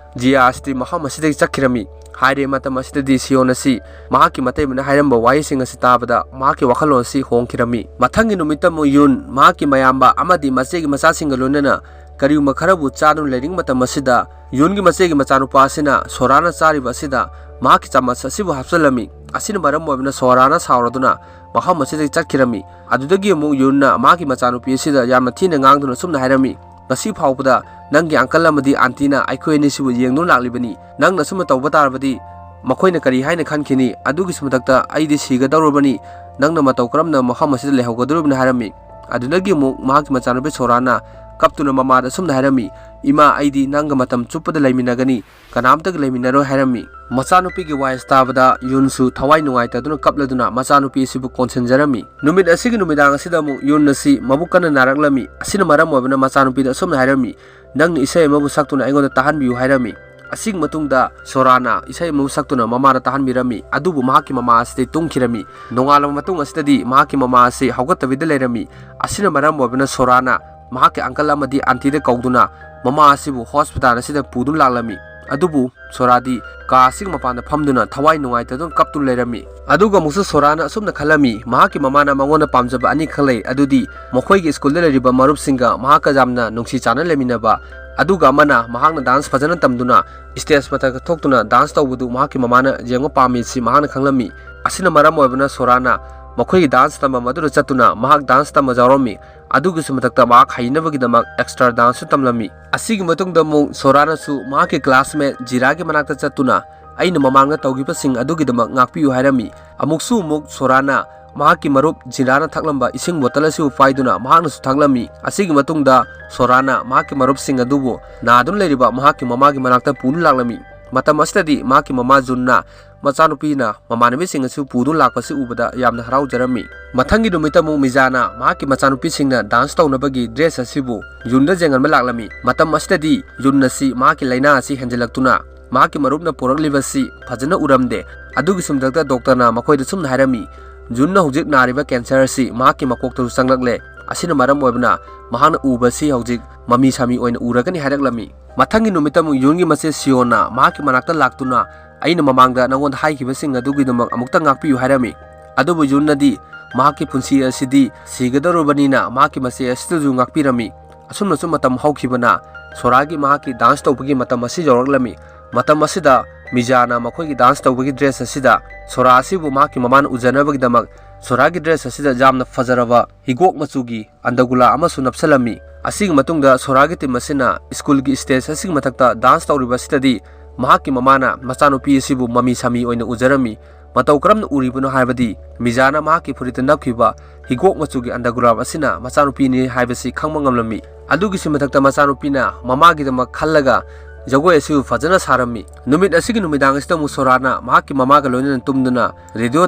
ꯖꯤꯌꯥ ꯑꯁꯤꯗꯤ ꯃꯐꯝ ꯑꯁꯤꯗꯒꯤ ꯆꯠꯈꯤꯔꯝꯃꯤ꯫ ꯍꯥꯏꯔꯦ ꯃꯇꯝ ꯑꯁꯤꯗꯗꯤ ꯁꯤꯌꯣꯟ ꯑꯁꯤ ꯃꯍꯥꯛꯀꯤ ꯃꯇꯩꯃꯅ ꯍꯥꯏꯔꯝꯕ ꯋꯥꯍꯩꯁꯤꯡ ꯑꯁꯤ ꯇꯥꯕꯗ ꯃꯍꯥꯛꯀꯤ ꯋꯥꯈꯜꯂꯣꯟ ꯑꯁꯤ ꯍꯣꯡꯈꯤꯔꯝꯃꯤ꯫ ꯃꯊꯪꯒꯤ ꯅꯨꯃꯤꯠꯇ ꯑꯃꯨꯛ ꯌꯨꯟ ꯃꯍꯥꯛꯀꯤ ꯃꯌꯥꯝꯕ ꯑꯃꯗꯤ ꯃꯆꯦꯒꯤ ꯃꯆꯥꯁꯤꯡꯒ ꯂꯣꯏꯅꯅ ꯀꯔꯤꯒꯨꯝꯕ ꯈꯔꯕꯨ ꯆꯥꯗꯨꯅ ꯂꯩꯔꯤꯉꯩ ꯃꯇꯝ ꯑꯁꯤꯗ ꯌꯨꯟꯒꯤ ꯃꯆꯦꯒꯤ ꯃꯆꯥꯅꯨꯄꯥ ꯑꯁꯤꯅ ꯁꯣꯔꯥꯅ ꯆꯥꯔꯤꯕ ꯑꯁꯤꯗ ꯃꯍꯥꯛꯀꯤ ꯆꯥꯃꯁ ꯑꯁꯤꯕꯨ ꯍꯥꯞꯆꯤꯜꯂꯝꯃꯤ꯫ ꯑꯁꯤꯅ ꯃꯔꯝ ꯑꯣꯏꯗꯨꯅ ꯁꯣꯔꯥꯅ ꯁꯥꯎꯔꯗꯨꯅ ꯃꯐꯝ ꯑꯁꯤꯗꯒꯤ ꯆꯠꯈꯤꯔꯝꯃꯤ꯫ ꯑꯗꯨꯗꯒꯤ ꯑꯃꯨꯛ ꯌꯨꯟꯅ ꯃꯍꯥꯛꯀꯤ ꯃꯆꯥꯅꯨꯄꯤ ꯑꯁꯤꯗ ꯌꯥꯝꯅ ꯊꯤꯅ ꯉꯥꯡꯗꯨꯅ ꯑꯁꯨꯝꯅ ꯍꯥꯏꯔꯝꯃꯤ, "ꯉꯁꯤ ꯐꯥꯎꯕꯗ ꯅꯪꯒꯤ ꯑꯪꯀꯜ ꯑꯃꯗꯤ ꯑꯥꯟꯇꯤꯅ ꯑꯩꯈꯣꯏ ꯑꯅꯤꯁꯤꯕꯨ ꯌꯦꯡꯗꯨꯅ ꯂꯥꯛꯂꯤꯕꯅꯤ꯫ ꯅꯪꯅ ꯑꯁꯨꯝꯅ ꯇꯧꯕ ꯇꯥꯔꯕꯗꯤ ꯃꯈꯣꯏꯅ ꯀꯔꯤ ꯍꯥꯏꯅ ꯈꯟꯈꯤꯅꯤ? ꯑꯗꯨꯒꯤꯁꯨ ꯃꯊꯛꯇ ꯑꯩꯗꯤ ꯁꯤꯒꯗꯧꯔꯕꯅꯤ꯫ ꯅꯪꯅ ꯃꯇꯧ ꯀꯔꯝꯅ ꯃꯐꯝ ꯑꯁꯤꯗ ꯂꯩꯍꯧꯒꯗꯧꯔꯤꯕꯅꯣ?" ꯍꯥꯏꯔꯝꯃꯤ꯫ ꯑꯗꯨꯗꯒꯤ ꯑꯃꯨꯛ ꯃꯍꯥꯛꯀꯤ ꯃꯆꯥꯅꯨꯄꯤ ꯁꯣꯔꯥꯅ ꯀꯞꯇꯨꯅ ꯃꯃꯥꯗ ꯑꯁꯨꯝꯅ ꯍꯥꯏꯔꯝꯃꯤ, "ꯏꯃꯥ, ꯑꯩꯗꯤ ꯅꯪꯒ ꯃꯇꯝ ꯆꯨꯞꯄꯗ ꯂꯩꯃꯤꯟꯅꯒꯅꯤ, ꯀꯅꯥꯝꯇꯒ ꯂꯩꯃꯤꯟꯅꯔꯣꯏ" ꯍꯥꯏꯔꯝꯃꯤ꯫ ꯃꯆꯥꯅꯨꯄꯤꯒꯤ ꯋꯥꯍꯩ ꯇꯥꯕꯗ ꯌꯨꯟꯁꯨ ꯊꯋꯥꯏ ꯅꯨꯡꯉꯥꯏꯇꯗꯨꯅ ꯀꯞꯂꯗꯨꯅ ꯃꯆꯥꯅꯨꯄꯤ ꯑꯁꯤꯕꯨ ꯀꯣꯟꯁꯤꯟꯖꯔꯝꯃꯤ꯫ ꯅꯨꯃꯤꯠ ꯑꯁꯤꯒꯤ ꯅꯨꯃꯤꯗꯥꯡ ꯑꯁꯤꯗ ꯑꯃꯨꯛ ꯌꯨꯟ ꯑꯁꯤ ꯃꯕꯨꯛ ꯀꯟꯅ ꯅꯥꯔꯛꯂꯝꯃꯤ꯫ ꯑꯁꯤꯅ ꯃꯔꯝ ꯑꯣꯏꯕꯅ ꯃꯆꯥꯅꯨꯄꯤꯗ ꯑꯁꯨꯝꯅ ꯍꯥꯏꯔꯝꯃꯤ, "ꯅꯪꯅ ꯏꯁꯩ ꯑꯃꯕꯨ ꯁꯛꯇꯨꯅ ꯑꯩꯉꯣꯟꯗ ꯇꯥꯍꯟꯕꯤꯌꯨ" ꯍꯥꯏꯔꯝꯃꯤ꯫ ꯑꯁꯤꯒꯤ ꯃꯇꯨꯡꯗ ꯁꯣꯔꯥꯅ ꯏꯁꯩ ꯑꯃꯕꯨ ꯁꯛꯇꯨꯅ ꯃꯃꯥꯗ ꯇꯥꯍꯟꯕꯤꯔꯝꯃꯤ꯫ ꯑꯗꯨꯕꯨ ꯃꯍꯥꯛꯀꯤ ꯃꯃꯥ ꯑꯁꯤꯗꯤ ꯇꯨꯝꯈꯤꯔꯝꯃꯤ꯫ ꯅꯣꯡꯉꯥꯜꯂꯕ ꯃꯇꯨꯡ ꯑꯁꯤꯗꯗꯤ ꯃꯍꯥꯛꯀꯤ ꯃꯃꯥ ꯑꯁꯤ ꯍꯧꯒꯠꯇꯕꯤꯗ ꯂꯩꯔꯝꯃꯤ꯫ ꯑꯁꯤꯅ ꯃꯔꯝ ꯑꯣꯏꯕꯅ ꯁꯣꯔꯥꯅ ꯃꯍꯥꯛꯀꯤ ꯑꯪꯀꯜ ꯑꯃꯗꯤ ꯑꯥꯟꯇꯤꯗ ꯀꯧꯗꯨꯅ ꯃꯃꯥ ꯑꯁꯤꯕꯨ ꯍꯣꯁꯄꯤꯇꯥꯜ ꯑꯁꯤꯗ ꯄꯨꯗꯨꯅ ꯂꯥꯛꯂꯝꯃꯤ꯫ ꯑꯗꯨꯕꯨ ꯁꯣꯔꯥꯗꯤ ꯀꯥ ꯑꯁꯤꯒꯤ ꯃꯄꯥꯟꯗ ꯐꯝꯗꯨꯅ ꯊꯋꯥꯏ ꯅꯨꯡꯉꯥꯏꯇꯗꯨꯅ ꯀꯞꯇꯨꯅ ꯂꯩꯔꯝꯃꯤ꯫ ꯑꯗꯨꯒ ꯑꯃꯨꯛꯁꯨ ꯁꯣꯔꯥꯅ ꯑꯁꯨꯝꯅ ꯈꯜꯂꯝꯃꯤ, ꯃꯍꯥꯛꯀꯤ ꯃꯃꯥꯅ ꯃꯉꯣꯟꯗ ꯄꯥꯝꯖꯕ ꯑꯅꯤꯈꯛ ꯂꯩ, ꯑꯗꯨꯗꯤ ꯃꯈꯣꯏꯒꯤ ꯁ꯭ꯀꯨꯜꯗ ꯂꯩꯔꯤꯕ ꯃꯔꯨꯞꯁꯤꯡꯒ ꯃꯍꯥꯛꯀ ꯌꯥꯝꯅ ꯅꯨꯡꯁꯤ ꯆꯥꯟꯅ ꯂꯩꯃꯤꯟꯅꯕ, ꯑꯗꯨꯒ ꯑꯃꯅ ꯃꯍꯥꯛꯅ ꯗꯥꯟꯁ ꯐꯖꯅ ꯇꯝꯗꯨꯅ ꯁ꯭ꯇꯦꯖ ꯃꯊꯛꯇ ꯊꯣꯛꯇꯨꯅ ꯗꯥꯟꯁ ꯇꯧꯕꯗꯨ ꯃꯍꯥꯛꯀꯤ ꯃꯃꯥꯅ ꯌꯦꯡꯕ ꯄꯥꯝꯃꯤ ꯁꯤ ꯃꯍꯥꯛꯅ ꯈꯪꯂꯝꯃꯤ꯫ ꯑꯁꯤꯅ ꯃꯔꯝ ꯑꯣꯏꯕꯅ ꯁꯣꯔꯥꯅ ꯃꯈꯣꯏꯒꯤ ꯗꯥꯟꯁ ꯇꯝꯐꯝ ꯑꯗꯨꯗ ꯆꯠꯇꯨꯅ ꯃꯍꯥꯛ ꯗꯥꯟꯁ ꯇꯝꯕ ꯌꯥꯎꯔꯝꯃꯤ꯫ ꯑꯗꯨꯒꯤꯁꯨ ꯃꯊꯛꯇ ꯃꯍꯥꯛ ꯍꯩꯅꯕꯒꯤꯗꯃꯛ ꯑꯦꯛꯁꯇ꯭ꯔꯥ ꯗꯥꯟꯁꯁꯨ ꯇꯝꯂꯝꯃꯤ꯫ ꯑꯁꯤꯒꯤ ꯃꯇꯨꯡꯗ ꯑꯃꯨꯛ ꯁꯣꯔꯥꯅꯁꯨ ꯃꯍꯥꯛꯀꯤ ꯀ꯭ꯂꯥꯁꯃꯦꯠ ꯖꯤꯔꯥꯒꯤ ꯃꯅꯥꯛꯇ ꯆꯠꯇꯨꯅ, "ꯑꯩꯅ ꯃꯃꯥꯡꯗ ꯇꯧꯈꯤꯕꯁꯤꯡ ꯑꯗꯨꯒꯤꯗꯃꯛ ꯉꯥꯛꯄꯤꯌꯨ" ꯍꯥꯏꯔꯝꯃꯤ꯫ ꯑꯃꯨꯛꯁꯨ ꯑꯃꯨꯛ ꯁꯣꯔꯥꯅ ꯃꯍꯥꯛꯀꯤ ꯃꯔꯨꯞ ꯖꯤꯔꯥꯅ ꯊꯛꯂꯝꯕ ꯏꯁꯤꯡ ꯕꯣꯇꯜ ꯑꯁꯤꯕꯨ ꯄꯥꯏꯗꯨꯅ ꯃꯍꯥꯛꯅꯁꯨ ꯊꯛꯂꯝꯃꯤ꯫ ꯑꯁꯤꯒꯤ ꯃꯇꯨꯡꯗ ꯁꯣꯔꯥꯅ ꯃꯍꯥꯛꯀꯤ ꯃꯔꯨꯞꯁꯤꯡ ꯑꯗꯨꯕꯨ ꯅꯥꯗꯨꯅ ꯂꯩꯔꯤꯕ ꯃꯍꯥꯛꯀꯤ ꯃꯃꯥꯒꯤ ꯃꯅꯥꯛꯇ ꯄꯨꯗꯨꯅ ꯂꯥꯛꯂꯝꯃꯤ꯫ ꯃꯇꯝ ꯑꯁꯤꯗꯗꯤ ꯃꯍꯥꯛꯀꯤ ꯃꯃꯥ ꯖꯨꯟꯅ ꯃꯆꯥꯅꯨꯄꯤꯅ ꯃꯃꯥꯟꯅꯕꯤꯁꯤꯡ ꯑꯁꯤ ꯄꯨꯗꯨꯅ ꯂꯥꯛꯄꯁꯤ ꯎꯕꯗ ꯌꯥꯝꯅ ꯍꯔꯥꯎꯖꯔꯝꯃꯤ꯫ ꯃꯊꯪꯒꯤ ꯅꯨꯃꯤꯠꯇ ꯑꯃꯨꯛ ꯃꯤꯖꯥꯅ ꯃꯍꯥꯛꯀꯤ ꯃꯆꯥꯅꯨꯄꯤꯁꯤꯡꯅ ꯗꯥꯟꯁ ꯇꯧꯅꯕꯒꯤ ꯗ꯭ꯔꯦꯁ ꯑꯁꯤꯕꯨ ꯌꯨꯟꯗ ꯌꯦꯡꯍꯟꯕ ꯂꯥꯛꯂꯝꯃꯤ꯫ ꯃꯇꯝ ꯑꯁꯤꯗꯗꯤ ꯌꯨꯟ ꯑꯁꯤ ꯃꯍꯥꯛꯀꯤ ꯂꯥꯏꯅꯥ ꯑꯁꯤ ꯍꯦꯟꯖꯤꯜꯂꯛꯇꯨꯅ ꯃꯍꯥꯛꯀꯤ ꯃꯔꯨꯞꯅ ꯄꯨꯔꯛꯂꯤꯕꯁꯤ ꯐꯖꯅ ꯎꯔꯝꯗꯦ꯫ ꯑꯗꯨꯒꯤꯁꯨ ꯃꯊꯛꯇ ꯗꯣꯛꯇꯔꯅ ꯃꯈꯣꯏꯗ ꯁꯨꯝꯅ ꯍꯥꯏꯔꯝꯃꯤ, "ꯖꯨꯟꯅ ꯍꯧꯖꯤꯛ ꯅꯥꯔꯤꯕ ꯀꯦꯟꯁꯔ ꯑꯁꯤ ꯃꯍꯥꯛꯀꯤ ꯃꯀꯣꯛꯇꯁꯨ ꯆꯪꯂꯛꯂꯦ꯫ ꯑꯁꯤꯅ ꯃꯔꯝ ꯑꯣꯏꯕꯅ ꯃꯍꯥꯛꯅ ꯎꯕꯁꯤ ꯍꯧꯖꯤꯛ ꯃꯃꯤ ꯁꯥꯃꯤ ꯑꯣꯏꯅ ꯎꯔꯒꯅꯤ ꯍꯥꯏꯔꯛꯂꯝꯃꯤ꯫ ꯃꯊꯪꯒꯤ ꯅꯨꯃꯤꯠꯇ ꯑꯃꯨꯛ ꯌꯨꯟꯒꯤ ꯃꯆꯦ ꯁꯤꯌꯣꯟꯅ ꯃꯍꯥꯛꯀꯤ ꯃꯅꯥꯛꯇ ꯂꯥꯛꯇꯨꯅ, "ꯑꯩꯅ ꯃꯃꯥꯡꯗ ꯅꯉꯣꯟꯗ ꯍꯥꯏꯈꯤꯕꯁꯤꯡ ꯑꯗꯨꯒꯤꯗꯃꯛ ꯑꯃꯨꯛꯇ ꯉꯥꯛꯄꯤꯌꯨ" ꯍꯥꯏꯔꯝꯃꯤ꯫ ꯑꯗꯨꯕꯨ ꯌꯨꯟꯅꯗꯤ ꯃꯍꯥꯛꯀꯤ ꯄꯨꯟꯁꯤ ꯑꯁꯤꯗꯤ ꯁꯤꯒꯗꯧꯔꯕꯅꯤꯅ ꯃꯍꯥꯛꯀꯤ ꯃꯆꯦ ꯑꯁꯤꯗꯁꯨ ꯉꯥꯛꯄꯤꯔꯝꯃꯤ꯫ ꯑꯁꯨꯝꯅꯁꯨ ꯃꯇꯝ ꯍꯧꯈꯤꯕꯅ ꯁꯣꯔꯥꯒꯤ ꯃꯍꯥꯛꯀꯤ ꯗꯥꯟꯁ ꯇꯧꯕꯒꯤ ꯃꯇꯝ ꯑꯁꯤ ꯌꯧꯔꯛꯂꯝꯃꯤ꯫ ꯃꯇꯝ ꯑꯁꯤꯗ ꯃꯤꯖꯥꯅ ꯃꯈꯣꯏꯒꯤ ꯗꯥꯟꯁ ꯇꯧꯕꯒꯤ ꯗ꯭ꯔꯦꯁ ꯑꯁꯤꯗ ꯁꯣꯔꯥ ꯑꯁꯤꯕꯨ ꯃꯍꯥꯛꯀꯤ ꯃꯃꯥꯅ ꯎꯖꯅꯕꯒꯤꯗꯃꯛ ꯁꯣꯔꯥꯒꯤ ꯗ꯭ꯔꯦꯁ ꯑꯁꯤꯗ ꯌꯥꯝꯅ ꯐꯖꯔꯕ ꯍꯤꯒꯣꯛ ꯃꯆꯨꯒꯤ ꯑꯟꯗꯒꯨꯂꯥ ꯑꯃꯁꯨ ꯅꯞꯁꯜꯂꯝꯃꯤ꯫ ꯑꯁꯤꯒꯤ ꯃꯇꯨꯡꯗ ꯁꯣꯔꯥꯒꯤ ꯇꯤꯝ ꯑꯁꯤꯅ ꯁ꯭ꯀꯨꯜꯒꯤ ꯁ꯭ꯇꯦꯖ ꯑꯁꯤꯒꯤ ꯃꯊꯛꯇ ꯗꯥꯟꯁ ꯇꯧꯔꯤꯕ ꯑꯁꯤꯗꯗꯤ ꯃꯍꯥꯛꯀꯤ ꯃꯃꯥꯅ ꯃꯆꯥꯅꯨꯄꯤ ꯑꯁꯤꯕꯨ ꯃꯃꯤ ꯁꯥꯃꯤ ꯑꯣꯏꯅ ꯎꯖꯔꯝꯃꯤ꯫ ꯃꯇꯧ ꯀꯔꯝꯅ ꯎꯔꯤꯕꯅꯣ ꯍꯥꯏꯕꯗꯤ ꯃꯤꯖꯥꯅ ꯃꯍꯥꯛꯀꯤ ꯐꯨꯔꯤꯠꯇ ꯅꯞꯈꯤꯕ ꯍꯤꯒꯣꯛ ꯃꯆꯨꯒꯤ ꯑꯟꯗꯒꯨꯂꯥꯞ ꯑꯁꯤꯅ ꯃꯆꯥꯅꯨꯄꯤꯅꯤ ꯍꯥꯏꯕꯁꯤ ꯈꯪꯕ ꯉꯝꯂꯝꯃꯤ꯫ ꯑꯗꯨꯒꯤꯁꯨ ꯃꯊꯛꯇ ꯃꯆꯥꯅꯨꯄꯤꯅ ꯃꯃꯥꯒꯤꯗꯃꯛ ꯈꯜꯂꯒ ꯖꯒꯣꯏ ꯑꯁꯤꯕꯨ ꯐꯖꯅ ꯁꯥꯔꯝꯃꯤ꯫ ꯅꯨꯃꯤꯠ ꯑꯁꯤꯒꯤ ꯅꯨꯃꯤꯗꯥꯡ ꯑꯁꯤꯗ ꯑꯃꯨꯛ ꯁꯣꯔꯥꯅ ꯃꯍꯥꯛꯀꯤ ꯃꯃꯥꯒ ꯂꯣꯏꯅꯅ ꯇꯨꯝꯗꯨꯅ ꯔꯦꯗꯤꯑꯣ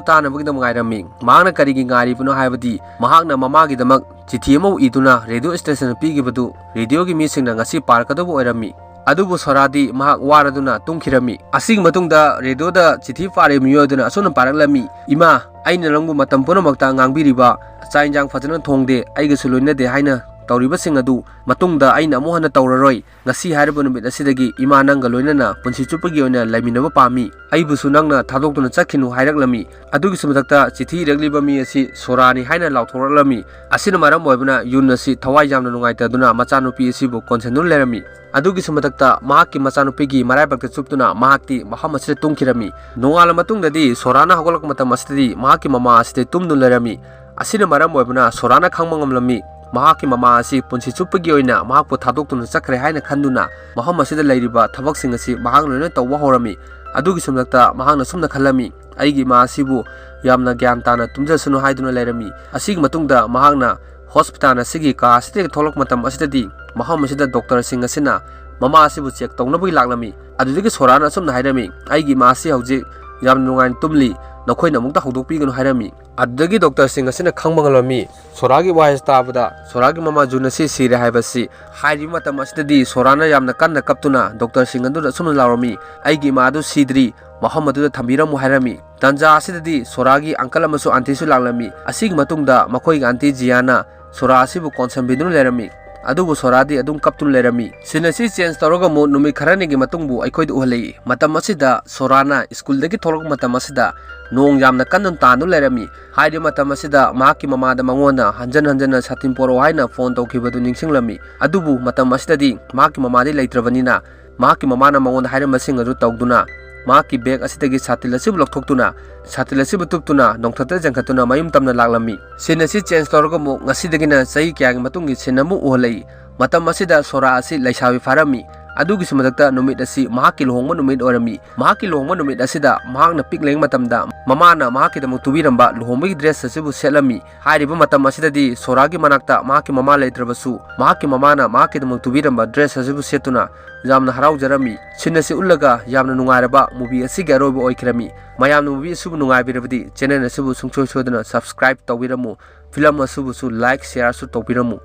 ꯇꯥꯅꯕꯒꯤꯗꯃꯛ ꯉꯥꯏꯔꯝꯃꯤ꯫ ꯃꯍꯥꯛꯅ ꯀꯔꯤꯒꯤ ꯉꯥꯏꯔꯤꯕꯅꯣ ꯍꯥꯏꯕꯗꯤ ꯃꯍꯥꯛꯅ ꯃꯃꯥꯒꯤꯗꯃꯛ ꯆꯤꯊꯤ ꯑꯃ ꯏꯗꯨꯅ ꯔꯦꯗꯤꯑꯣ ꯁ꯭ꯇꯦꯁꯟꯗ ꯄꯤꯈꯤꯕꯗꯨ ꯔꯦꯗꯤꯑꯣꯒꯤ ꯃꯤꯁꯤꯡꯅ ꯉꯁꯤ ꯄꯥꯔꯛꯀꯗꯧꯕ ꯑꯣꯏꯔꯝꯃꯤ꯫ ꯑꯗꯨꯕꯨ ꯁꯣꯔꯥꯗꯤ ꯃꯍꯥꯛ ꯋꯥꯔꯗꯨꯅ ꯇꯨꯝꯈꯤꯔꯝꯃꯤ꯫ ꯑꯁꯤꯒꯤ ꯃꯇꯨꯡꯗ ꯔꯦꯗꯤꯑꯣꯗ ꯆꯤꯊꯤ ꯄꯥꯔꯤꯕ ꯃꯤꯑꯣꯏ ꯑꯗꯨꯅ ꯑꯁꯨꯝꯅ ꯄꯥꯔꯛꯂꯝꯃꯤ, "ꯏꯃꯥ, ꯑꯩꯅ ꯅꯪꯕꯨ ꯃꯇꯝ ꯄꯨꯝꯅꯃꯛꯇ ꯉꯥꯡꯕꯤꯔꯤꯕ, ꯆꯥꯛ ꯏꯟꯖꯥꯡ ꯐꯖꯅ ꯊꯣꯡꯗꯦ, ꯑꯩꯒꯁꯨ ꯂꯣꯏꯅꯗꯦ ꯍꯥꯏꯅ ꯇꯧꯔꯤꯕꯁꯤꯡ ꯑꯗꯨ ꯃꯇꯨꯡꯗ ꯑꯩꯅ ꯑꯃꯨꯛ ꯍꯟꯅ ꯇꯧꯔꯔꯣꯏ꯫ ꯉꯁꯤ ꯍꯥꯏꯔꯤꯕ ꯅꯨꯃꯤꯠ ꯑꯁꯤꯗꯒꯤ ꯏꯃꯥ ꯅꯪꯒ ꯂꯣꯏꯅꯅ ꯄꯨꯟꯁꯤ ꯆꯨꯞꯄꯒꯤ ꯑꯣꯏꯅ ꯂꯩꯃꯤꯟꯅꯕ ꯄꯥꯝꯃꯤ꯫ ꯑꯩꯕꯨꯁꯨ ꯅꯪꯅ ꯊꯥꯗꯣꯛꯇꯨꯅ ꯆꯠꯈꯤꯅꯨ" ꯍꯥꯏꯔꯛꯂꯝꯃꯤ꯫ ꯑꯗꯨꯒꯤꯁꯨ ꯃꯊꯛꯇ ꯆꯤꯊꯤ ꯏꯔꯛꯂꯤꯕ ꯃꯤ ꯑꯁꯤ ꯁꯣꯔꯥꯅꯤ ꯍꯥꯏꯅ ꯂꯥꯎꯊꯣꯔꯛꯂꯝꯃꯤ꯫ ꯑꯁꯤꯅ ꯃꯔꯝ ꯑꯣꯏꯕꯅ ꯌꯨꯟ ꯑꯁꯤ ꯊꯋꯥꯏ ꯌꯥꯝꯅ ꯅꯨꯡꯉꯥꯏꯇꯗꯨꯅ ꯃꯆꯥꯅꯨꯄꯤ ꯑꯁꯤꯕꯨ ꯀꯣꯟꯁꯤꯟꯗꯨꯅ ꯂꯩꯔꯝꯃꯤ꯫ ꯑꯗꯨꯒꯤꯁꯨ ꯃꯊꯛꯇ ꯃꯍꯥꯛꯀꯤ ꯃꯆꯥꯅꯨꯄꯤꯒꯤ ꯃꯔꯥꯏꯕꯛꯇ ꯆꯨꯞꯇꯨꯅ ꯃꯍꯥꯛꯇꯤ ꯃꯐꯝ ꯑꯁꯤꯗ ꯇꯨꯝꯈꯤꯔꯝꯃꯤ꯫ ꯅꯣꯡꯉꯥꯜꯂ ꯃꯇꯨꯡꯗꯗꯤ ꯁꯣꯔꯥꯅ ꯍꯧꯒꯠꯂꯛꯄ ꯃꯇꯝ ꯑꯁꯤꯗꯗꯤ ꯃꯍꯥꯛꯀꯤ ꯃꯃꯥ ꯑꯁꯤꯗꯤ ꯇꯨꯝꯗꯨꯅ ꯂꯩꯔꯝꯃꯤ꯫ ꯑꯁꯤꯅ ꯃꯔꯝ ꯑꯣꯏꯕꯅ ꯁꯣꯔꯥꯅ ꯈꯪꯕ ꯉꯝꯂꯝꯃꯤ꯫ ꯃꯍꯥꯛꯀꯤ ꯃꯃꯥ ꯑꯁꯤ ꯄꯨꯟꯁꯤ ꯆꯨꯞꯄꯒꯤ ꯑꯣꯏꯅ ꯃꯍꯥꯛꯄꯨ ꯊꯥꯗꯣꯛꯇꯨꯅ ꯆꯠꯈ꯭ꯔꯦ ꯍꯥꯏꯅ ꯈꯟꯗꯨꯅ ꯃꯐꯝ ꯑꯁꯤꯗ ꯂꯩꯔꯤꯕ ꯊꯕꯛꯁꯤꯡ ꯑꯁꯤ ꯃꯍꯥꯛꯅ ꯂꯣꯏꯅ ꯇꯧꯕ ꯍꯧꯔꯝꯃꯤ꯫ ꯑꯗꯨꯒꯤꯁꯨ ꯃꯊꯛꯇ ꯃꯍꯥꯛꯅ ꯁꯨꯝꯅ ꯈꯜꯂꯝꯃꯤ, "ꯑꯩꯒꯤ ꯏꯃꯥ ꯑꯁꯤꯕꯨ ꯌꯥꯝꯅ ꯒ꯭ꯌꯥꯟ ꯇꯥꯅ ꯇꯨꯝꯖꯁꯅꯨ" ꯍꯥꯏꯗꯨꯅ ꯂꯩꯔꯝꯃꯤ꯫ ꯑꯁꯤꯒꯤ ꯃꯇꯨꯡꯗ ꯃꯍꯥꯛꯅ ꯍꯣꯁꯄꯤꯇꯥꯜ ꯑꯁꯤꯒꯤ ꯀꯥ ꯑꯁꯤꯗꯒꯤ ꯊꯣꯛꯂꯛꯄ ꯃꯇꯝ ꯑꯁꯤꯗꯗꯤ ꯃꯐꯝ ꯑꯁꯤꯗ ꯗꯣꯛꯇꯔꯁꯤꯡ ꯑꯁꯤꯅ ꯃꯃꯥ ꯑꯁꯤꯕꯨ ꯆꯦꯛ ꯇꯧꯅꯕꯒꯤ ꯂꯥꯛꯂꯝꯃꯤ꯫ ꯑꯗꯨꯗꯒꯤ ꯁꯣꯔꯥꯅ ꯑꯁꯨꯝꯅ ꯍꯥꯏꯔꯝꯃꯤ, "ꯑꯩꯒꯤ ꯏꯃꯥ ꯑꯁꯤ ꯍꯧꯖꯤꯛ ꯌꯥꯝꯅ ꯅꯨꯡꯉꯥꯏꯅ ꯇꯨꯝꯂꯤ, ꯅꯈꯣꯏꯅ ꯑꯃꯨꯛꯇ ꯍꯧꯗꯣꯛꯄꯤꯒꯅꯨ" ꯍꯥꯏꯔꯝꯃꯤ꯫ ꯑꯗꯨꯗꯒꯤ ꯗꯣꯛꯇꯔꯁꯤꯡ ꯑꯁꯤꯅ ꯈꯪꯕ ꯉꯝꯂꯝꯃꯤ, ꯁꯣꯔꯥꯒꯤ ꯋꯥꯍꯩ ꯇꯥꯕꯗ ꯁꯣꯔꯥꯒꯤ ꯃꯃꯥ ꯖꯨꯟ ꯑꯁꯤ ꯁꯤꯔꯦ ꯍꯥꯏꯕꯁꯤ꯫ ꯍꯥꯏꯔꯤꯕ ꯃꯇꯝ ꯑꯁꯤꯗꯗꯤ ꯁꯣꯔꯥꯅ ꯌꯥꯝꯅ ꯀꯟꯅ ꯀꯞꯇꯨꯅ ꯗꯣꯛꯇꯔꯁꯤꯡ ꯑꯗꯨꯗ ꯑꯁꯨꯝꯅ ꯂꯥꯎꯔꯝꯃꯤ, "ꯑꯩꯒꯤ ꯏꯃꯥ ꯑꯗꯨ ꯁꯤꯗ꯭ꯔꯤ, ꯃꯐꯝ ꯑꯗꯨꯗ ꯊꯝꯕꯤꯔꯝꯃꯨ" ꯍꯥꯏꯔꯝꯃꯤ꯫ ꯇꯥꯟꯖꯥ ꯑꯁꯤꯗꯗꯤ ꯁꯣꯔꯥꯒꯤ ꯑꯪꯀꯜ ꯑꯃꯁꯨꯡ ꯑꯟꯇꯤꯁꯨ ꯂꯥꯛꯂꯝꯃꯤ꯫ ꯑꯁꯤꯒꯤ ꯃꯇꯨꯡꯗ ꯃꯈꯣꯏꯒꯤ ꯑꯟꯇꯤ ꯖꯤꯌꯥꯅ ꯁꯣꯔꯥ ꯑꯁꯤꯕꯨ ꯀꯣꯟꯁꯝꯕꯤꯗꯨꯅ ꯂꯩꯔꯝꯃꯤ꯫ ꯑꯗꯨꯕꯨ ꯁꯣꯔꯥꯗꯤ ꯑꯗꯨꯝ ꯀꯞꯇꯨꯅ ꯂꯩꯔꯝꯃꯤ꯫ Scene ꯑꯁꯤ change ꯇꯧꯔꯒ ꯑꯃꯨꯛ ꯅꯨꯃꯤꯠ ꯈꯔꯅꯤꯒꯤ ꯃꯇꯨꯡꯕꯨ ꯑꯩꯈꯣꯏꯗ ꯎꯍꯜꯂꯛꯏ꯫ ꯃꯇꯝ ꯑꯁꯤꯗ ꯁꯣꯔꯥꯅ ꯁ꯭ꯀꯨꯜꯗꯒꯤ ꯊꯣꯛꯂꯛꯄ ꯃꯇꯝ ꯑꯁꯤꯗ ꯅꯣꯡ ꯌꯥꯝꯅ ꯀꯟꯅ ꯇꯥꯗꯨꯅ ꯂꯩꯔꯝꯃꯤ꯫ ꯍꯥꯏꯔꯤꯕ ꯃꯇꯝ ꯑꯁꯤꯗ ꯃꯍꯥꯛꯀꯤ ꯃꯃꯥꯗ ꯃꯉꯣꯟꯗ ꯍꯟꯖꯟ ꯍꯟꯖꯟꯅ ꯁꯥꯇꯤꯟ ꯄꯣꯔꯛꯑꯣ ꯍꯥꯏꯅ phone ꯇꯧꯈꯤꯕꯗꯨ ꯅꯤꯡꯁꯤꯡꯂꯝꯃꯤ꯫ ꯑꯗꯨꯕꯨ ꯃꯇꯝ ꯑꯁꯤꯗꯗꯤ ꯃꯍꯥꯛꯀꯤ ꯃꯃꯥꯗꯤ ꯂꯩꯇ꯭ꯔꯕꯅꯤꯅ ꯃꯍꯥꯛꯀꯤ ꯃꯃꯥꯅ ꯃꯉꯣꯟꯗ ꯍꯥꯏꯔꯝꯕꯁꯤꯡ ꯑꯗꯨ ꯇꯧꯗꯨꯅ ꯃꯍꯥꯛꯀꯤ bag ꯑꯁꯤꯗꯒꯤ ꯁꯥꯇꯤꯟ ꯑꯁꯤꯕꯨ ꯂꯧꯊꯣꯛꯇꯨꯅ ꯁꯥꯇꯤꯟ ꯑꯁꯤꯕꯨ ꯇꯨꯞꯇꯨꯅ ꯅꯣꯡꯊꯛꯇ ꯆꯦꯟꯈꯠꯇꯨꯅ ꯃꯌꯨꯝ ꯇꯝꯅ ꯂꯥꯛꯂꯝꯃꯤ꯫ Scene ꯑꯁꯤ change ꯇꯧꯔꯒ ꯑꯃꯨꯛ ꯉꯁꯤꯗꯒꯤꯅ ꯆꯍꯤ ꯀꯌꯥꯒꯤ ꯃꯇꯨꯡꯒꯤ scene ꯑꯃꯨꯛ ꯎꯍꯜꯂꯛꯏ꯫ ꯃꯇꯝ ꯑꯁꯤꯗ ꯁꯣꯔꯥ ꯑꯁꯤ ꯂꯩꯁꯥꯕꯤ ꯐꯥꯔꯝꯃꯤ꯫ ꯑꯗꯨꯒꯤꯁꯨ ꯃꯊꯛꯇ ꯅꯨꯃꯤꯠ ꯑꯁꯤ ꯃꯍꯥꯛꯀꯤ ꯂꯨꯍꯣꯡꯕ ꯅꯨꯃꯤꯠ ꯑꯣꯏꯔꯝꯃꯤ꯫ ꯃꯍꯥꯛꯀꯤ ꯂꯨꯍꯣꯡꯕ ꯅꯨꯃꯤꯠ ꯑꯁꯤꯗ ꯃꯍꯥꯛꯅ ꯄꯤꯛꯂꯤꯉꯩ ꯃꯇꯝꯗ ꯃꯃꯥꯅ ꯃꯍꯥꯛꯀꯤꯗꯃꯛ ꯇꯨꯕꯤꯔꯝꯕ ꯂꯨꯍꯣꯡꯕꯒꯤ dress ꯑꯁꯤꯕꯨ ꯁꯦꯠꯂꯝꯃꯤ꯫ ꯍꯥꯏꯔꯤꯕ ꯃꯇꯝ ꯑꯁꯤꯗꯗꯤ ꯁꯣꯔꯥꯒꯤ ꯃꯅꯥꯛꯇ ꯃꯍꯥꯛꯀꯤ ꯃꯃꯥ ꯂꯩꯇ꯭ꯔꯕꯁꯨ ꯃꯍꯥꯛꯀꯤ ꯃꯃꯥꯅ ꯃꯍꯥꯛꯀꯤꯗꯃꯛ ꯇꯨꯕꯤꯔꯝꯕ dress ꯑꯁꯤꯕꯨ ꯁꯦꯠꯇꯨꯅ ꯌꯥꯝꯅ ꯍꯔꯥꯎꯖꯔꯝꯃꯤ꯫ Scene ꯑꯁꯤ ꯎꯠꯂꯒ ꯌꯥꯝꯅ ꯅꯨꯡꯉꯥꯏꯔꯕ movie ꯑꯁꯤꯒꯤ ꯑꯔꯣꯏꯕ ꯑꯣꯏꯈꯤꯔꯝꯃꯤ꯫ ꯃꯌꯥꯝꯅ movie ꯑꯁꯤꯕꯨ ꯅꯨꯡꯉꯥꯏꯕꯤꯔꯕꯗꯤ channel ꯑꯁꯤꯕꯨ ꯁꯨꯡꯁꯣꯏ ꯁꯣꯏꯗꯅ subscribe ꯇꯧꯕꯤꯔꯝꯃꯨ꯫ Film ꯑꯁꯤꯕꯨꯁꯨ like, share ꯁꯨ ꯇꯧꯕꯤꯔꯝꯃꯨ꯫